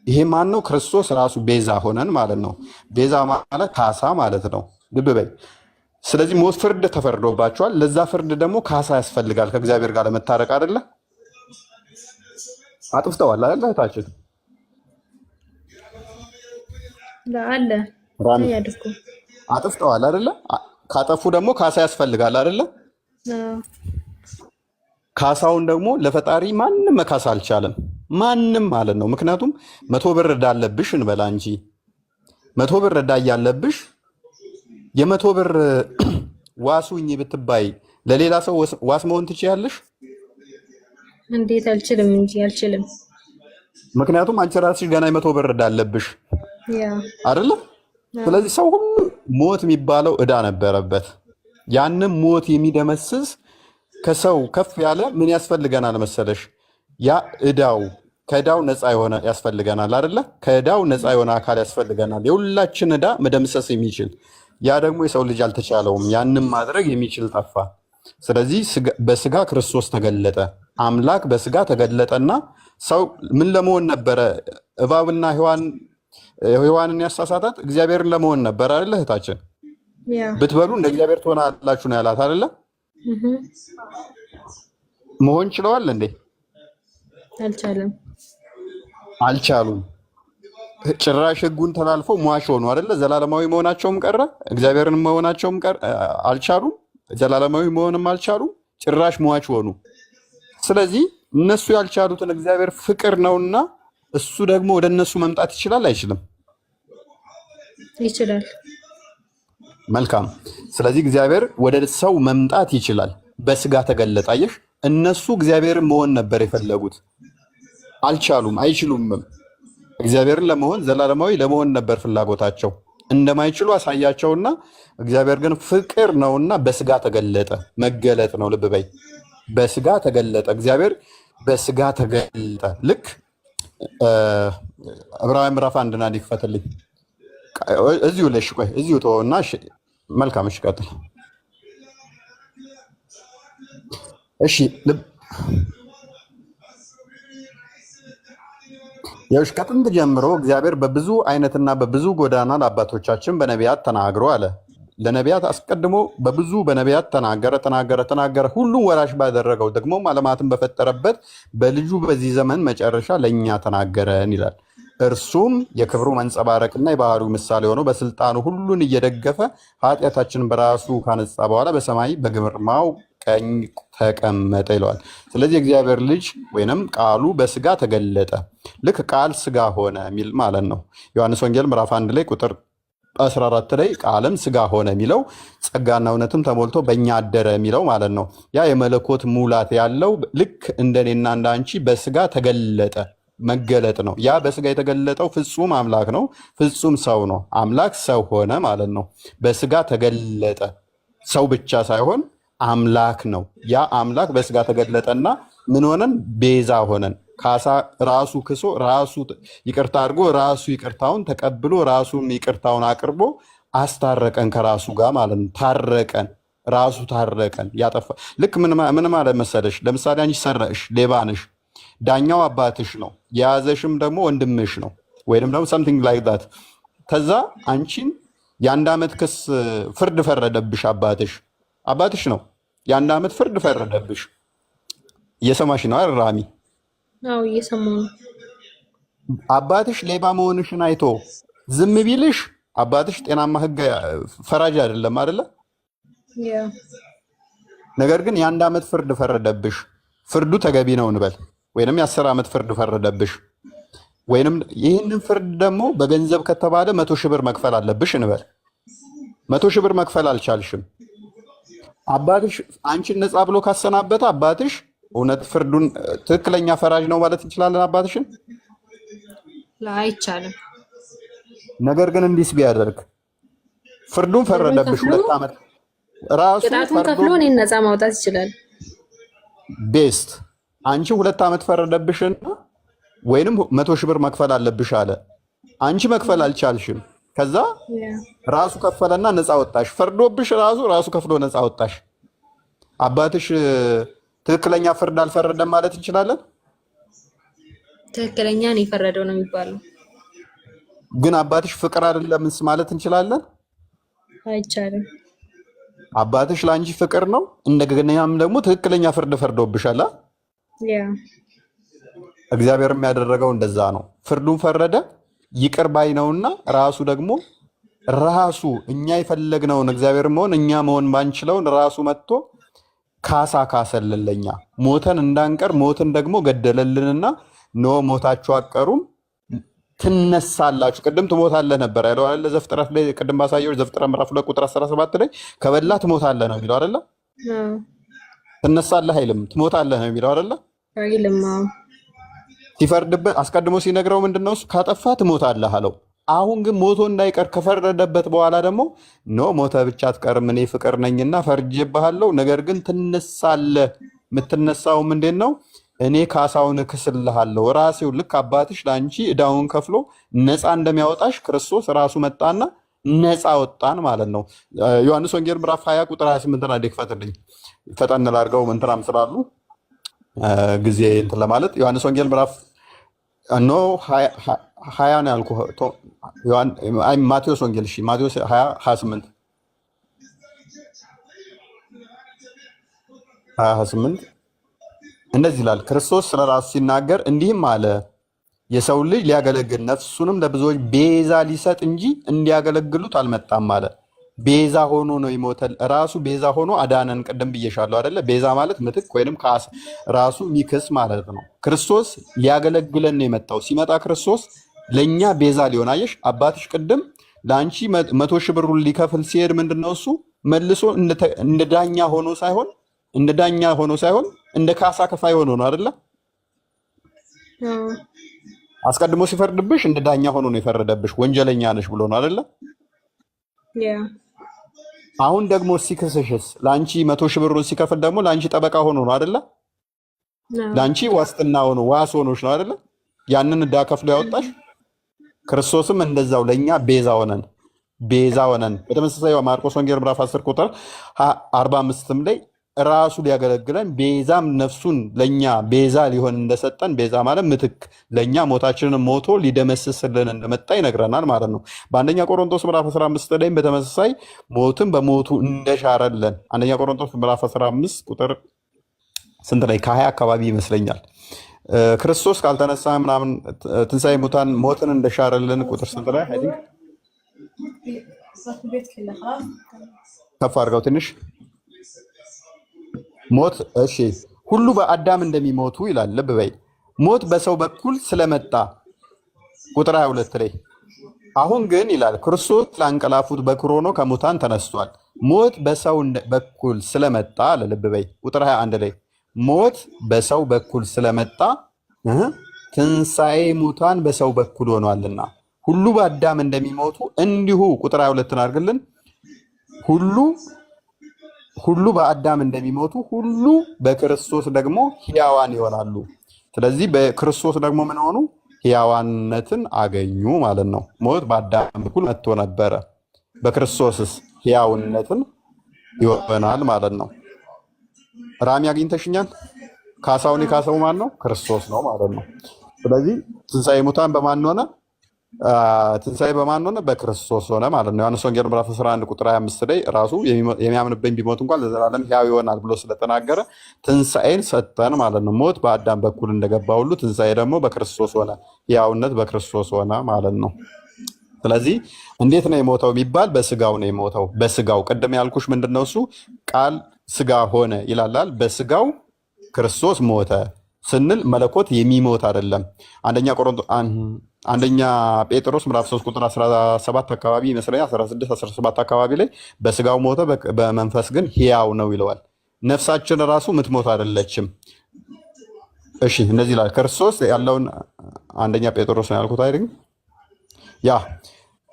ይሄ ማን ነው? ክርስቶስ ራሱ ቤዛ ሆነን ማለት ነው። ቤዛ ማለት ካሳ ማለት ነው። ልብ በይ። ስለዚህ ሞት ፍርድ ተፈርዶባቸዋል። ለዛ ፍርድ ደግሞ ካሳ ያስፈልጋል። ከእግዚአብሔር ጋር ለመታረቅ አይደለ? አጥፍተዋል አይደለ? እህታችን አለ ራሚ ያድርጉ አጥፍተዋል አይደለ? ካጠፉ ደግሞ ካሳ ያስፈልጋል አይደለ? ካሳውን ደግሞ ለፈጣሪ ማንም መካስ አልቻለም። ማንም ማለት ነው። ምክንያቱም 100 ብር ዕዳ አለብሽ እንበላ እንጂ 100 ብር ዕዳ እያለብሽ የ100 ብር ዋሱኝ ብትባይ ለሌላ ሰው ዋስ መሆን ትችያለሽ? እንዴት አልችልም እንጂ አልችልም። ምክንያቱም አንቺ ራስሽ ገና የ100 ብር ዕዳ አለብሽ አይደለ? ስለዚህ ሰው ሁሉ ሞት የሚባለው ዕዳ ነበረበት። ያንም ሞት የሚደመስስ ከሰው ከፍ ያለ ምን ያስፈልገናል መሰለሽ? ያ ዕዳው ከዕዳው ነፃ የሆነ ያስፈልገናል አይደለ? ከዕዳው ነፃ የሆነ አካል ያስፈልገናል፣ የሁላችን ዕዳ መደምሰስ የሚችል። ያ ደግሞ የሰው ልጅ አልተቻለውም። ያንም ማድረግ የሚችል ጠፋ። ስለዚህ በስጋ ክርስቶስ ተገለጠ። አምላክ በስጋ ተገለጠና ሰው ምን ለመሆን ነበረ? እባብና ሔዋንን ያሳሳታት እግዚአብሔርን ለመሆን ነበር አይደለ? እህታችን ብትበሉ እንደ እግዚአብሔር ትሆናላችሁ ነው ያላት አይደለ? መሆን ችለዋል እንዴ? አልቻለም። አልቻሉም። ጭራሽ ሕጉን ተላልፈው ሟች ሆኑ አይደለ? ዘላለማዊ መሆናቸውም ቀረ፣ እግዚአብሔርን መሆናቸውም ቀረ፣ አልቻሉም። ዘላለማዊ መሆንም አልቻሉም። ጭራሽ ሟች ሆኑ። ስለዚህ እነሱ ያልቻሉትን እግዚአብሔር ፍቅር ነውና እሱ ደግሞ ወደ እነሱ መምጣት ይችላል አይችልም? ይችላል። መልካም። ስለዚህ እግዚአብሔር ወደ ሰው መምጣት ይችላል። በስጋ ተገለጠ። አየሽ፣ እነሱ እግዚአብሔርን መሆን ነበር የፈለጉት፣ አልቻሉም፣ አይችሉምም። እግዚአብሔርን ለመሆን ዘላለማዊ ለመሆን ነበር ፍላጎታቸው። እንደማይችሉ አሳያቸውና እግዚአብሔር ግን ፍቅር ነውና በስጋ ተገለጠ። መገለጥ ነው። ልብ በይ፣ በስጋ ተገለጠ። እግዚአብሔር በስጋ ተገለጠ። ልክ ዕብራውያን ምዕራፍ 1ና ይክፈትልኝ እዚሁ ለሽ ቆይ፣ እዚሁ ተወውና፣ መልካም እሺ፣ ቀጥል። እሺ ያውሽ ከጥንት ጀምሮ እግዚአብሔር በብዙ አይነትና በብዙ ጎዳና ለአባቶቻችን በነቢያት ተናግሮ አለ። ለነቢያት አስቀድሞ በብዙ በነቢያት ተናገረ ተናገረ ተናገረ። ሁሉም ወራሽ ባደረገው ደግሞ ዓለማትን በፈጠረበት በልጁ በዚህ ዘመን መጨረሻ ለእኛ ተናገረን ይላል። እርሱም የክብሩ መንጸባረቅና የባህሪው ምሳሌ ሆኖ በስልጣኑ ሁሉን እየደገፈ ኃጢአታችንን በራሱ ካነጻ በኋላ በሰማይ በግርማው ቀኝ ተቀመጠ ይለዋል። ስለዚህ የእግዚአብሔር ልጅ ወይንም ቃሉ በስጋ ተገለጠ። ልክ ቃል ስጋ ሆነ የሚል ማለት ነው። ዮሐንስ ወንጌል ምዕራፍ 1 ላይ ቁጥር 14 ላይ ቃልም ስጋ ሆነ የሚለው ጸጋና እውነትም ተሞልቶ በእኛ አደረ የሚለው ማለት ነው። ያ የመለኮት ሙላት ያለው ልክ እንደኔና እንደ አንቺ በስጋ ተገለጠ መገለጥ ነው። ያ በስጋ የተገለጠው ፍጹም አምላክ ነው፣ ፍጹም ሰው ነው። አምላክ ሰው ሆነ ማለት ነው። በስጋ ተገለጠ። ሰው ብቻ ሳይሆን አምላክ ነው። ያ አምላክ በስጋ ተገለጠና ምን ሆነን? ቤዛ ሆነን። ካሳ ራሱ ክሶ ራሱ ይቅርታ አድርጎ ራሱ ይቅርታውን ተቀብሎ ራሱን ይቅርታውን አቅርቦ አስታረቀን ከራሱ ጋር ማለት ነው። ታረቀን፣ ራሱ ታረቀን። ያጠፋ ልክ ምን ማለት መሰለሽ? ለምሳሌ አንቺ ሰረቅሽ፣ ሌባ ነሽ። ዳኛው አባትሽ ነው፣ የያዘሽም ደግሞ ወንድምሽ ነው፣ ወይንም ደግሞ something like that። ከዛ አንቺን የ1 ዓመት ክስ ፍርድ ፈረደብሽ። አባትሽ ነው። የ1 ዓመት ፍርድ ፈረደብሽ። እየሰማሽ ነው አይደል ራሚ? አዎ እየሰማሁ ነው። አባትሽ ሌባ መሆንሽን አይቶ ዝም ቢልሽ አባትሽ ጤናማ ህግ ፈራጅ አይደለም አይደለ? ነገር ግን የ1 ዓመት ፍርድ ፈረደብሽ። ፍርዱ ተገቢ ነው እንበል፣ ወይንም የ10 ዓመት ፍርድ ፈረደብሽ፣ ወይንም ይህንን ፍርድ ደግሞ በገንዘብ ከተባለ 100,000 ብር መክፈል አለብሽ እንበል። 100,000 ብር መክፈል አልቻልሽም። አባትሽ አንቺን ነፃ ብሎ ካሰናበተ አባትሽ እውነት ፍርዱን ትክክለኛ ፈራጅ ነው ማለት እንችላለን አባትሽን? አይቻልም። ነገር ግን እንዲስ ቢያደርግ ፍርዱን ብሩን ፈረደብሽ፣ ከፍሎ 2 ዓመት ራሱ ቅጣቱን ፈርዶ ከፍሎ እኔን ነፃ ማውጣት ይችላል። Best አንቺ 2 ዓመት ፈረደብሽና ወይንም 100,000 ብር መክፈል አለብሽ አለ። አንቺ መክፈል አልቻልሽም። ከዛ ራሱ ከፈለና ነፃ ወጣሽ። ፈርዶብሽ ራሱ ራሱ ከፍሎ ነፃ ወጣሽ። አባትሽ ትክክለኛ ፍርድ አልፈረደም ማለት እንችላለን? ትክክለኛ ነው የፈረደው ነው የሚባለው። ግን አባትሽ ፍቅር አይደለምስ ማለት እንችላለን? አይቻልም። አባትሽ ለአንቺ ፍቅር ነው፣ እንደገናም ደግሞ ትክክለኛ ፍርድ ፈርዶብሻል። እግዚአብሔር የሚያደረገው እንደዛ ነው። ፍርዱን ፈረደ፣ ይቅር ባይ ነውና ራሱ ደግሞ ራሱ እኛ የፈለግነውን እግዚአብሔር መሆን እኛ መሆን ባንችለውን ራሱ መጥቶ ካሳ ካሰልን ለኛ ሞተን እንዳንቀር ሞትን ደግሞ ገደለልንና no ሞታችሁ አትቀሩም ትነሳላችሁ። ቅድም ትሞታለህ ነበር ያለው አይደለ? ዘፍጥረት ላይ ቅድም ባሳየው ዘፍጥረት ምዕራፍ 2 ቁጥር 17 ላይ ከበላ ትሞታለህ ነው የሚለው አይደለ? ትነሳለህ አይልም፣ ትሞታለህ ነው የሚለው አይደለ? አይልም። ሲፈርድበት አስቀድሞ ሲነግረው ምንድነው እሱ ካጠፋ ትሞታለህ አለው። አሁን ግን ሞቶ እንዳይቀር ከፈረደበት በኋላ ደግሞ no ሞተ ብቻ አትቀርም፣ እኔ ፍቅር ነኝና ፈርጄብሃለሁ፣ ነገር ግን ትነሳለህ። የምትነሳውም እንዴት ነው? እኔ ካሳውን እክስልሃለሁ። ራሴው ልክ አባትሽ ለአንቺ እዳውን ከፍሎ ነፃ እንደሚያወጣሽ ክርስቶስ ራሱ መጣና ነፃ ወጣን ማለት ነው። ዮሐንስ ወንጌል ምዕራፍ 20 ቁጥር 28 አንዴ ክፈትልኝ፣ ፈጠን ላድርገው እንትናም ስላሉ ጊዜ እንትን ለማለት ዮሐንስ ወንጌል ምዕራፍ no 20 ነው ያልኩህ። አይ ማቴዎስ ወንጌል እሺ፣ ማቴዎስ 20 28 20 28 እንደዚህ ይላል። ክርስቶስ ስለ ራሱ ሲናገር እንዲህም አለ፣ የሰው ልጅ ሊያገለግል ነፍሱንም ለብዙዎች ቤዛ ሊሰጥ እንጂ እንዲያገለግሉት አልመጣም አለ። ቤዛ ሆኖ ነው የሞተ። ራሱ ቤዛ ሆኖ አዳነን። ቅድም ብዬሻለሁ አይደለ? ቤዛ ማለት ምትክ ወይንም ራሱ ሚክስ ማለት ነው። ክርስቶስ ሊያገለግለን ነው የመጣው። ሲመጣ ክርስቶስ ለእኛ ቤዛ ሊሆን አየሽ፣ አባትሽ ቅድም ለአንቺ 100,000 ብሩን ሊከፍል ሲሄድ ምንድን ነው እሱ መልሶ እንደ ዳኛ ሆኖ ሳይሆን እንደ ዳኛ ሆኖ ሳይሆን እንደ ካሳ ከፋይ ሆኖ ነው አይደለ? አስቀድሞ ሲፈርድብሽ እንደ ዳኛ ሆኖ ነው የፈረደብሽ። ወንጀለኛ ነሽ ብሎ ነው አይደለ? አሁን ደግሞ ሲክስሽስ ለአንቺ 100,000 ብሩን ሲከፍል ደግሞ ለአንቺ ጠበቃ ሆኖ ነው አይደለ? ለአንቺ ዋስትና ሆኖ ዋስ ሆኖሽ ነው አይደለ? ያንን ዕዳ ከፍሎ ያወጣሽ። ክርስቶስም እንደዛው ለእኛ ቤዛ ሆነን ቤዛ ሆነን። በተመሳሳይ ማርቆስ ወንጌል ምዕራፍ 10 ቁጥር 45ም ላይ ራሱ ሊያገለግለን ቤዛም ነፍሱን ለእኛ ቤዛ ሊሆን እንደሰጠን፣ ቤዛ ማለት ምትክ፣ ለእኛ ሞታችንን ሞቶ ሊደመስስልን እንደመጣ ይነግረናል ማለት ነው። በአንደኛ ቆሮንቶስ ምዕራፍ 15 ላይም በተመሳሳይ ሞትን በሞቱ እንደሻረለን አንደኛ ቆሮንቶስ ምዕራፍ 15 ቁጥር ስንት ላይ ከ20 አካባቢ ይመስለኛል። ክርስቶስ ካልተነሳ ምናምን ትንሣኤ ሙታን ሞትን እንደሻረልን ቁጥር ስንት ላይ I think ከፍ አድርገው ትንሽ ሞት እሺ፣ ሁሉ በአዳም እንደሚሞቱ ይላል። ልብ በይ። ሞት በሰው በኩል ስለመጣ ቁጥር 22 ላይ አሁን ግን ይላል ክርስቶስ ላንቀላፉት በኩር ሆኖ ከሙታን ተነስቷል። ሞት በሰው በኩል ስለመጣ አለ። ልብ በይ ቁጥር 21 ላይ ሞት በሰው በኩል ስለመጣ ትንሣኤ ሙታን በሰው በኩል ሆኗልና ሁሉ በአዳም እንደሚሞቱ እንዲሁ ቁጥር 22ን አድርግልን ሁሉ ሁሉ በአዳም እንደሚሞቱ ሁሉ በክርስቶስ ደግሞ ሕያዋን ይሆናሉ። ስለዚህ በክርስቶስ ደግሞ ምን ሆኑ? ሕያዋንነትን አገኙ ማለት ነው። ሞት በአዳም በኩል መጥቶ ነበረ፣ በክርስቶስስ ሕያውነትን ይሆናል ማለት ነው። ራሚ አግኝተሽኛል። ካሳውን የካሰው ማን ነው? ክርስቶስ ነው ማለት ነው። ስለዚህ ትንሣኤ ሙታን በማን ሆነ? ትንሣኤ በማን ሆነ? በክርስቶስ ሆነ ማለት ነው። ዮሐንስ ወንጌል ምዕራፍ 11 ቁጥር 25 ላይ ራሱ የሚያምንብኝ ቢሞት እንኳን ለዘላለም ሕያው ይሆናል ብሎ ስለተናገረ ትንሣኤን ሰጠን ማለት ነው። ሞት በአዳም በኩል እንደገባ ሁሉ ትንሣኤ ደግሞ በክርስቶስ ሆነ፣ ሕያውነት በክርስቶስ ሆነ ማለት ነው። ስለዚህ እንዴት ነው የሞተው የሚባል በስጋው ነው የሞተው። በስጋው ቅድም ያልኩሽ ምንድን ነው እሱ ቃል ስጋ ሆነ ይላላል። በስጋው ክርስቶስ ሞተ ስንል መለኮት የሚሞት አይደለም። አንደኛ ቆሮንቶ አንደኛ ጴጥሮስ ምዕራፍ 3 ቁጥር 17 አካባቢ ይመስለኛል፣ 16 17 አካባቢ ላይ በስጋው ሞተ በመንፈስ ግን ሕያው ነው ይለዋል። ነፍሳችን ራሱ ምትሞት አይደለችም። እሺ እንደዚህ ይላል ክርስቶስ ያለውን አንደኛ ጴጥሮስ ነው ያልኩት አይደል? ያ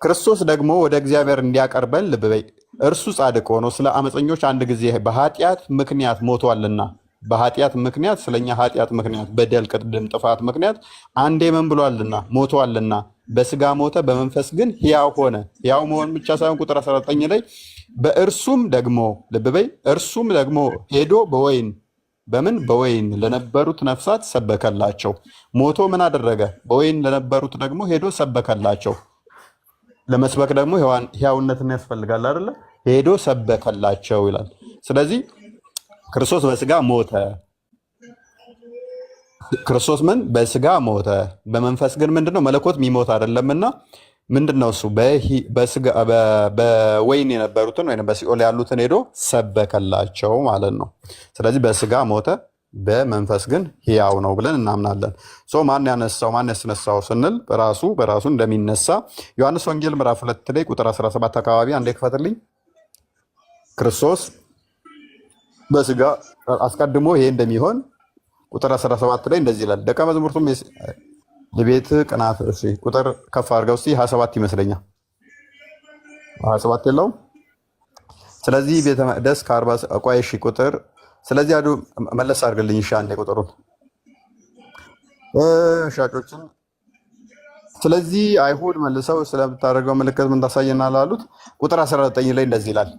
ክርስቶስ ደግሞ ወደ እግዚአብሔር እንዲያቀርበን ልብ በይ፣ እርሱ ጻድቅ ሆኖ ስለ አመፀኞች አንድ ጊዜ በኃጢአት ምክንያት ሞቷልና፣ በኃጢአት ምክንያት ስለኛ ኃጢአት ምክንያት በደል፣ ቅድም ጥፋት ምክንያት አንዴ ምን ብሏልና ሞቷልና፣ በስጋ ሞተ፣ በመንፈስ ግን ሕያው ሆነ። ሕያው መሆን ብቻ ሳይሆን ቁጥር 19 ላይ በእርሱም ደግሞ ልብ በይ፣ እርሱም ደግሞ ሄዶ በወይን በምን በወይን ለነበሩት ነፍሳት ሰበከላቸው። ሞቶ ምን አደረገ? በወይን ለነበሩት ደግሞ ሄዶ ሰበከላቸው። ለመስበክ ደግሞ ሕያውነትን ያስፈልጋል አይደለ? ሄዶ ሰበከላቸው ይላል። ስለዚህ ክርስቶስ በስጋ ሞተ። ክርስቶስ ምን በስጋ ሞተ፣ በመንፈስ ግን ምንድነው? መለኮት የሚሞት አይደለምና ምንድነው እሱ በወይን የነበሩትን ወይም በሲኦል ያሉትን ሄዶ ሰበከላቸው ማለት ነው። ስለዚህ በስጋ ሞተ፣ በመንፈስ ግን ሕያው ነው ብለን እናምናለን። So ማን ያነሳው ማን ያስነሳው ስንል በራሱ በራሱ እንደሚነሳ ዮሐንስ ወንጌል ምዕራፍ 2 ላይ ቁጥር 17 አካባቢ አንዴ ክፈትልኝ። ክርስቶስ በስጋ አስቀድሞ ይሄ እንደሚሆን ቁጥር 17 ላይ እንደዚህ ይላል። ደቀ መዛሙርቱም የቤት ቅናት፣ እሺ ቁጥር ከፍ አድርገው እስኪ 27 ይመስለኛል። 27 የለውም። ስለዚህ ቤተ መቅደስ ከ40 ቆይ፣ እሺ ቁጥር ስለዚህ አዱ መለስ አድርግልኝ። እሺ አንዴ ቁጥሩን ሻጮችን ስለዚህ አይሁድ መልሰው ስለምታደርገው ምልክት ምን ታሳየናል አሉት። ቁጥር 19 ላይ እንደዚህ ይላል።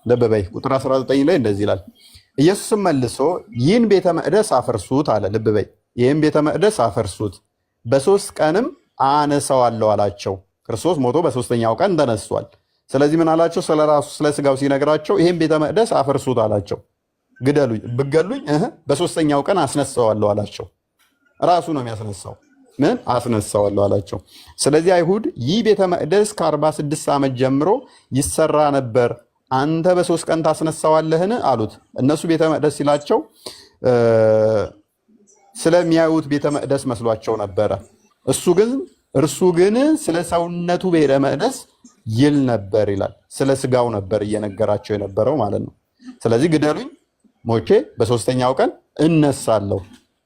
ልብ በይ። ቁጥር 19 ላይ እንደዚህ ይላል። ኢየሱስም መልሶ ይህን ቤተ መቅደስ አፈርሱት አለ። ልብ በይ። ይህን ቤተ መቅደስ አፈርሱት፣ በሶስት ቀንም አነሳዋለሁ አላቸው። ክርስቶስ ሞቶ በሶስተኛው ቀን ተነስቷል። ስለዚህ ምን አላቸው? ስለ ራሱ ስለ ስጋው ሲነግራቸው ይህን ቤተ መቅደስ አፈርሱት አላቸው። ግደሉኝ፣ ብገሉኝ በሶስተኛው ቀን አስነሳዋለሁ አላቸው። ራሱ ነው የሚያስነሳው። ምን አስነሳዋለሁ አላቸው። ስለዚህ አይሁድ ይህ ቤተ መቅደስ ከ46 ዓመት ጀምሮ ይሰራ ነበር፣ አንተ በሶስት ቀን ታስነሳዋለህን? አሉት። እነሱ ቤተ መቅደስ ሲላቸው ስለሚያዩት ቤተ መቅደስ መስሏቸው ነበረ። እሱ ግን እርሱ ግን ስለ ሰውነቱ ቤተ መቅደስ ይል ነበር ይላል። ስለ ስጋው ነበር እየነገራቸው የነበረው ማለት ነው። ስለዚህ ግደሉኝ፣ ሞቼ በሶስተኛው ቀን እነሳለሁ፣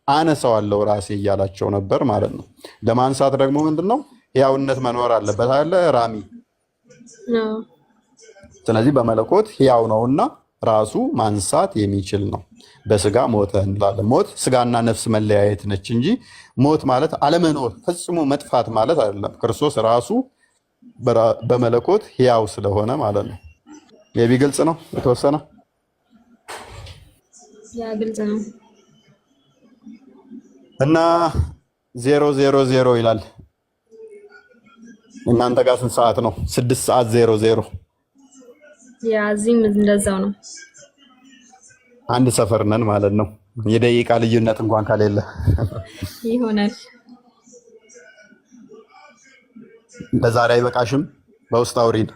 አነሳዋለሁ ራሴ እያላቸው ነበር ማለት ነው። ለማንሳት ደግሞ ምንድን ነው ሕያውነት መኖር አለበት አለ ራሚ። ስለዚህ በመለኮት ሕያው ነውና ራሱ ማንሳት የሚችል ነው። በስጋ ሞተ እንላለን። ሞት ስጋና ነፍስ መለያየት ነች እንጂ ሞት ማለት አለመኖር ፈጽሞ መጥፋት ማለት አይደለም። ክርስቶስ ራሱ በመለኮት ሕያው ስለሆነ ማለት ነው። የቢ ግልጽ ነው የተወሰነ። Yeah ግልጽ ነው። እና 0:00 ይላል። እናንተ ጋር ስንት ሰዓት ነው? 6:00። Yeah እዚህም እንደዛው ነው። አንድ ሰፈር ነን ማለት ነው። የደቂቃ ልዩነት እንኳን ከሌለ ይሆናል። ለዛሬ አይበቃሽም? በውስጥ አውሪን።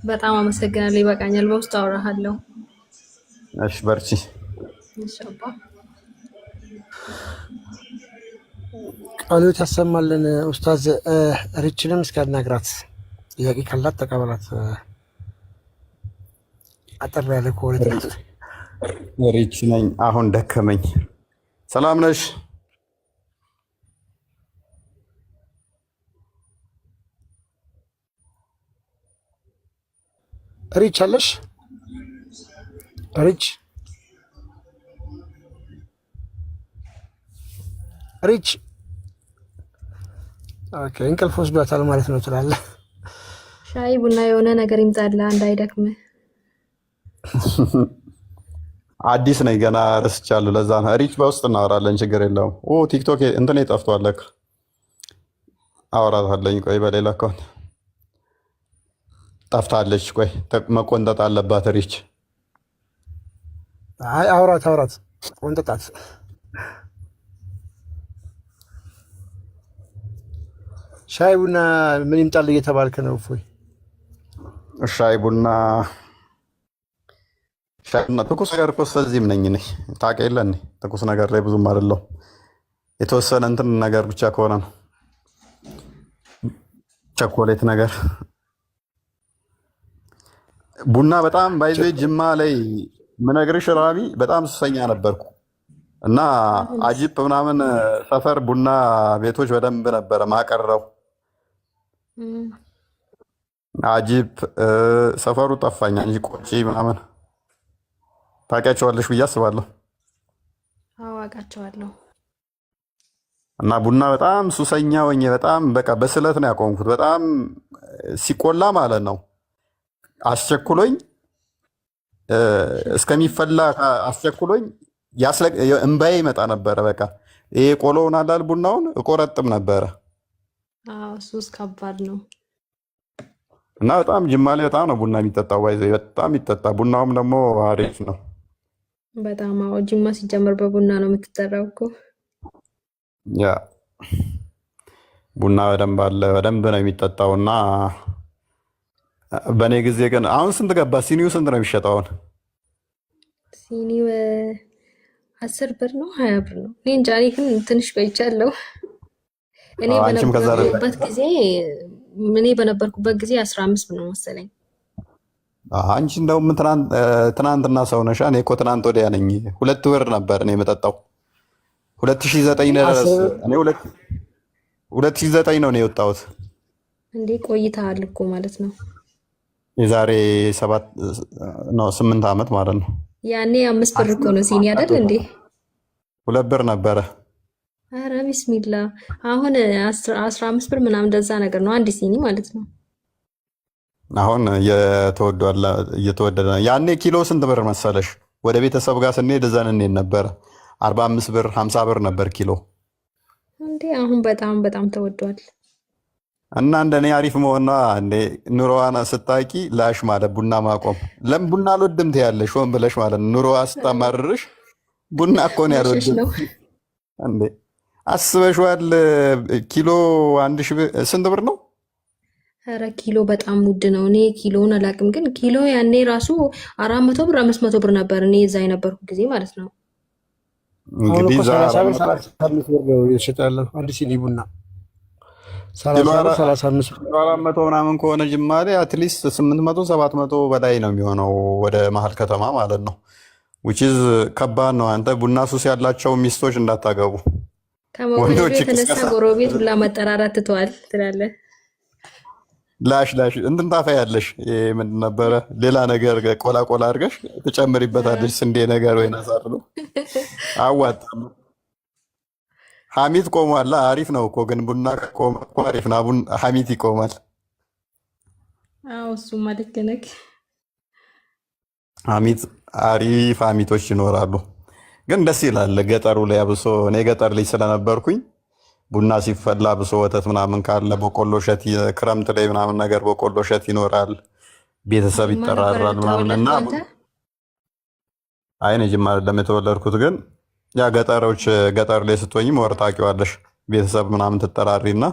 በጣም አመሰግናለሁ። ይበቃኛል። በውስጥ አውራሃለሁ። እሺ በርቺ። እሺ አባ። ቃሎት ያሰማልን ኡስታዝ። ሪችንም እስኪ አናግራት፣ ጥያቄ ካላት ተቀበላት። አጠር ያለ ከሆነ ሪች ነኝ አሁን ደከመኝ። ሰላም ነሽ? ሪች አለሽ? ሪች ሪች okay፣ እንቅልፍ ወስዷታል ማለት ነው ትላለህ። ሻይ ቡና የሆነ ነገር ይምጣልህ እንዳይደክምህ። አዲስ ነኝ ገና ረስቻለሁ። ለዛ ነው ሪች በውስጥ እናወራለን፣ ችግር የለውም። ኦ ቲክቶክ እንትን ጠፍቷል ለካ። አወራታለኝ። ቆይ በሌላ account ጠፍታለች። ቆይ መቆንጠጥ አለባት ሪች። አይ አውራት አውራት፣ ቆንጠጣት። ሻይ ቡና ምን ይምጣል እየተባልክ ነው? እፎይ ሻይ ቡና ሻይና ትኩስ ነገር እኮ ስለዚህም ነኝ እኔ። ታውቅ የለ እኔ ትኩስ ነገር ላይ ብዙም አይደለሁም። የተወሰነ እንትን ነገር ብቻ ከሆነ ነው፣ ቸኮሌት ነገር። ቡና በጣም by the way ጅማ ላይ ምነግርሽ ራቢ በጣም ሱሰኛ ነበርኩ እና አሁንስ? አጂፕ ምናምን ሰፈር ቡና ቤቶች በደንብ ነበረ ማቀረው። አጂፕ ሰፈሩ ጠፋኝ እንጂ ቆጪ ምናምን ታውቂያቸዋለሽ ብዬ አስባለሁ። አዎ አውቃቸዋለሁ። እና ቡና በጣም ሱሰኛ ሆኜ በጣም በቃ በስለት ነው ያቆምኩት። በጣም ሲቆላ ማለት ነው አስቸኩሎኝ እስከሚፈላ አስቸኩሎኝ እንባዬ ይመጣ ነበረ። በቃ ይሄ ቆሎውን አላል ቡናውን እቆረጥም ነበረ። አዎ ሱስ ከባድ ነው። እና በጣም ጅማ ላይ በጣም ነው ቡና የሚጠጣው። By the way በጣም ይጠጣ። ቡናውም ደግሞ አሪፍ ነው። በጣም አዎ። ጅማ ሲጀመር በቡና ነው የምትጠራው እኮ። Yeah፣ ቡና በደንብ አለ፣ በደንብ ነው የሚጠጣው። እና በእኔ ጊዜ ግን አሁን ስንት ገባ? ሲኒው ስንት ነው የሚሸጠው አሁን? ሲኒው 10 ብር ነው 20 ብር ነው፣ እኔ እንጃ። እኔ ግን ትንሽ ቆይቻለሁ። እኔ አንቺም ከዛ በነበርኩበት ጊዜ 15 ብር ነው መሰለኝ። አንቺ እንደውም ትናንትና ሰው ነሻ። እኔ እኮ ትናንት ወዲያ ነኝ። 2 ብር ነበር እኔ የምጠጣው 2009 ድረስ። እኔ 2009 ነው እኔ የወጣሁት። እንዴ ቆይተሃል እኮ ማለት ነው። የዛሬ 7 ነው 8 ዓመት ማለት ነው። ያኔ 5 ብር እኮ ነው ሲኒ አይደል እንዴ? 2 ብር ነበረ። ኧረ ቢስሚላ፣ አሁን 15 ብር ምናምን እንደዛ ነገር ነው አንድ ሲኒ ማለት ነው። አሁን እየተወደደ ነው። ያኔ ኪሎ ስንት ብር መሰለሽ? ወደ ቤተሰብ ጋር ስንሄድ እዘን እንሄድ ነበረ። 45 ብር 50 ብር ነበር ኪሎ። እንዴ አሁን በጣም በጣም ተወዷል። እና እንደኔ አሪፍ መሆኗ እንዴ ኑሮዋን ስታቂ ላሽ ማለት ቡና ማቆም። ለምን ቡና አልወድም ትያለሽ? ሆን ብለሽ ማለት ነው። ኑሮዋ ስታማርርሽ ቡና እኮ ነው መሸሽ ያልወድም ነው። እንዴ አስበሽዋል? ኪሎ 1000 ብር ስንት ብር ነው? ኧረ ኪሎ በጣም ውድ ነው። እኔ ኪሎውን አላውቅም፣ ግን ኪሎ ያኔ ራሱ 400 ብር 500 ብር ነበር እኔ እዛ የነበርኩ ጊዜ ማለት ነው። አሁን እንግዲህ እኮ እዛ 30 ብር 400 35 ብር ነው እየተሸጠ ያለው አንድ ሲኒ ቡና። ኪሎ 30 ብር 35 ብር። 400 ምናምን ከሆነ ጅማሬ at least 800 700 በላይ ነው የሚሆነው ወደ መሀል ከተማ ማለት ነው። Which is ከባድ ነው። አንተ ቡና ሱስ ያላቸው ሚስቶች እንዳታገቡ። ከመወደዱ ወንዶች የተነሳ ቅስቀሳ ጎረቤት ሁላ መጠራራት ትተዋል ትላለህ። ላሽ ላሽ እንትን ታፈያለሽ። ይሄ ምንድን ነበረ? ሌላ ነገር ቆላ ቆላ አድርገሽ ትጨምሪበታለሽ። ስንዴ ነገር ወይ ነሳር ነው። አዋጣም። ሐሚት ቆሟል። አሪፍ ነው እኮ ግን ቡና ቆመ እኮ አሪፍ ነው። ሐሚት ይቆማል። አዎ እሱማ ልክ ነህ። ሐሚት አሪፍ ሐሚቶች ይኖራሉ። ግን ደስ ይላል። ገጠሩ ላይ አብሶ እኔ ገጠር ልጅ ስለነበርኩኝ ቡና ሲፈላ አብሶ ወተት ምናምን ካለ በቆሎ እሸት ክረምት ላይ ምናምን ነገር በቆሎ እሸት ይኖራል። ቤተሰብ ጅማ ነበር ይጠራራል ምናምን እና የተወለድከው አንተ? አይ እኔ ጅማ አይደለም የተወለድኩት፣ ግን ያ ገጠሮች ገጠር ላይ ስትሆኝ ወር ታውቂዋለሽ። ቤተሰብ ምናምን ትጠራሪና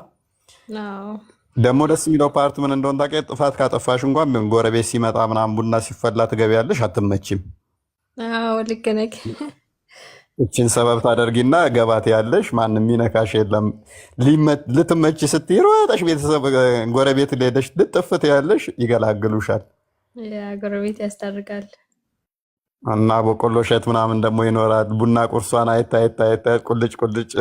ደግሞ ደስ የሚለው part ምን እንደሆነ ታውቂያለሽ? ጥፋት ካጠፋሽ እንኳን ጎረቤት ሲመጣ ምናምን ቡና ሲፈላ ትገቢያለሽ፣ አትመቺም። አዎ ልክ ነህ። እችን ሰበብ ታደርጊና ገባት ያለሽ ማንም የሚነካሽ የለም። ልትመቺ ስትይ ሮጠሽ ቤተሰብ ጎረቤት ሄደሽ ልጥፍት ያለሽ ይገላግሉሻል። Yeah፣ ጎረቤት ያስታርቃል። እና በቆሎ እሸት ምናምን ደግሞ ይኖራል። ቡና ቁርሷን አየት አየት አየት አየት ቁልጭ ቁልጭ።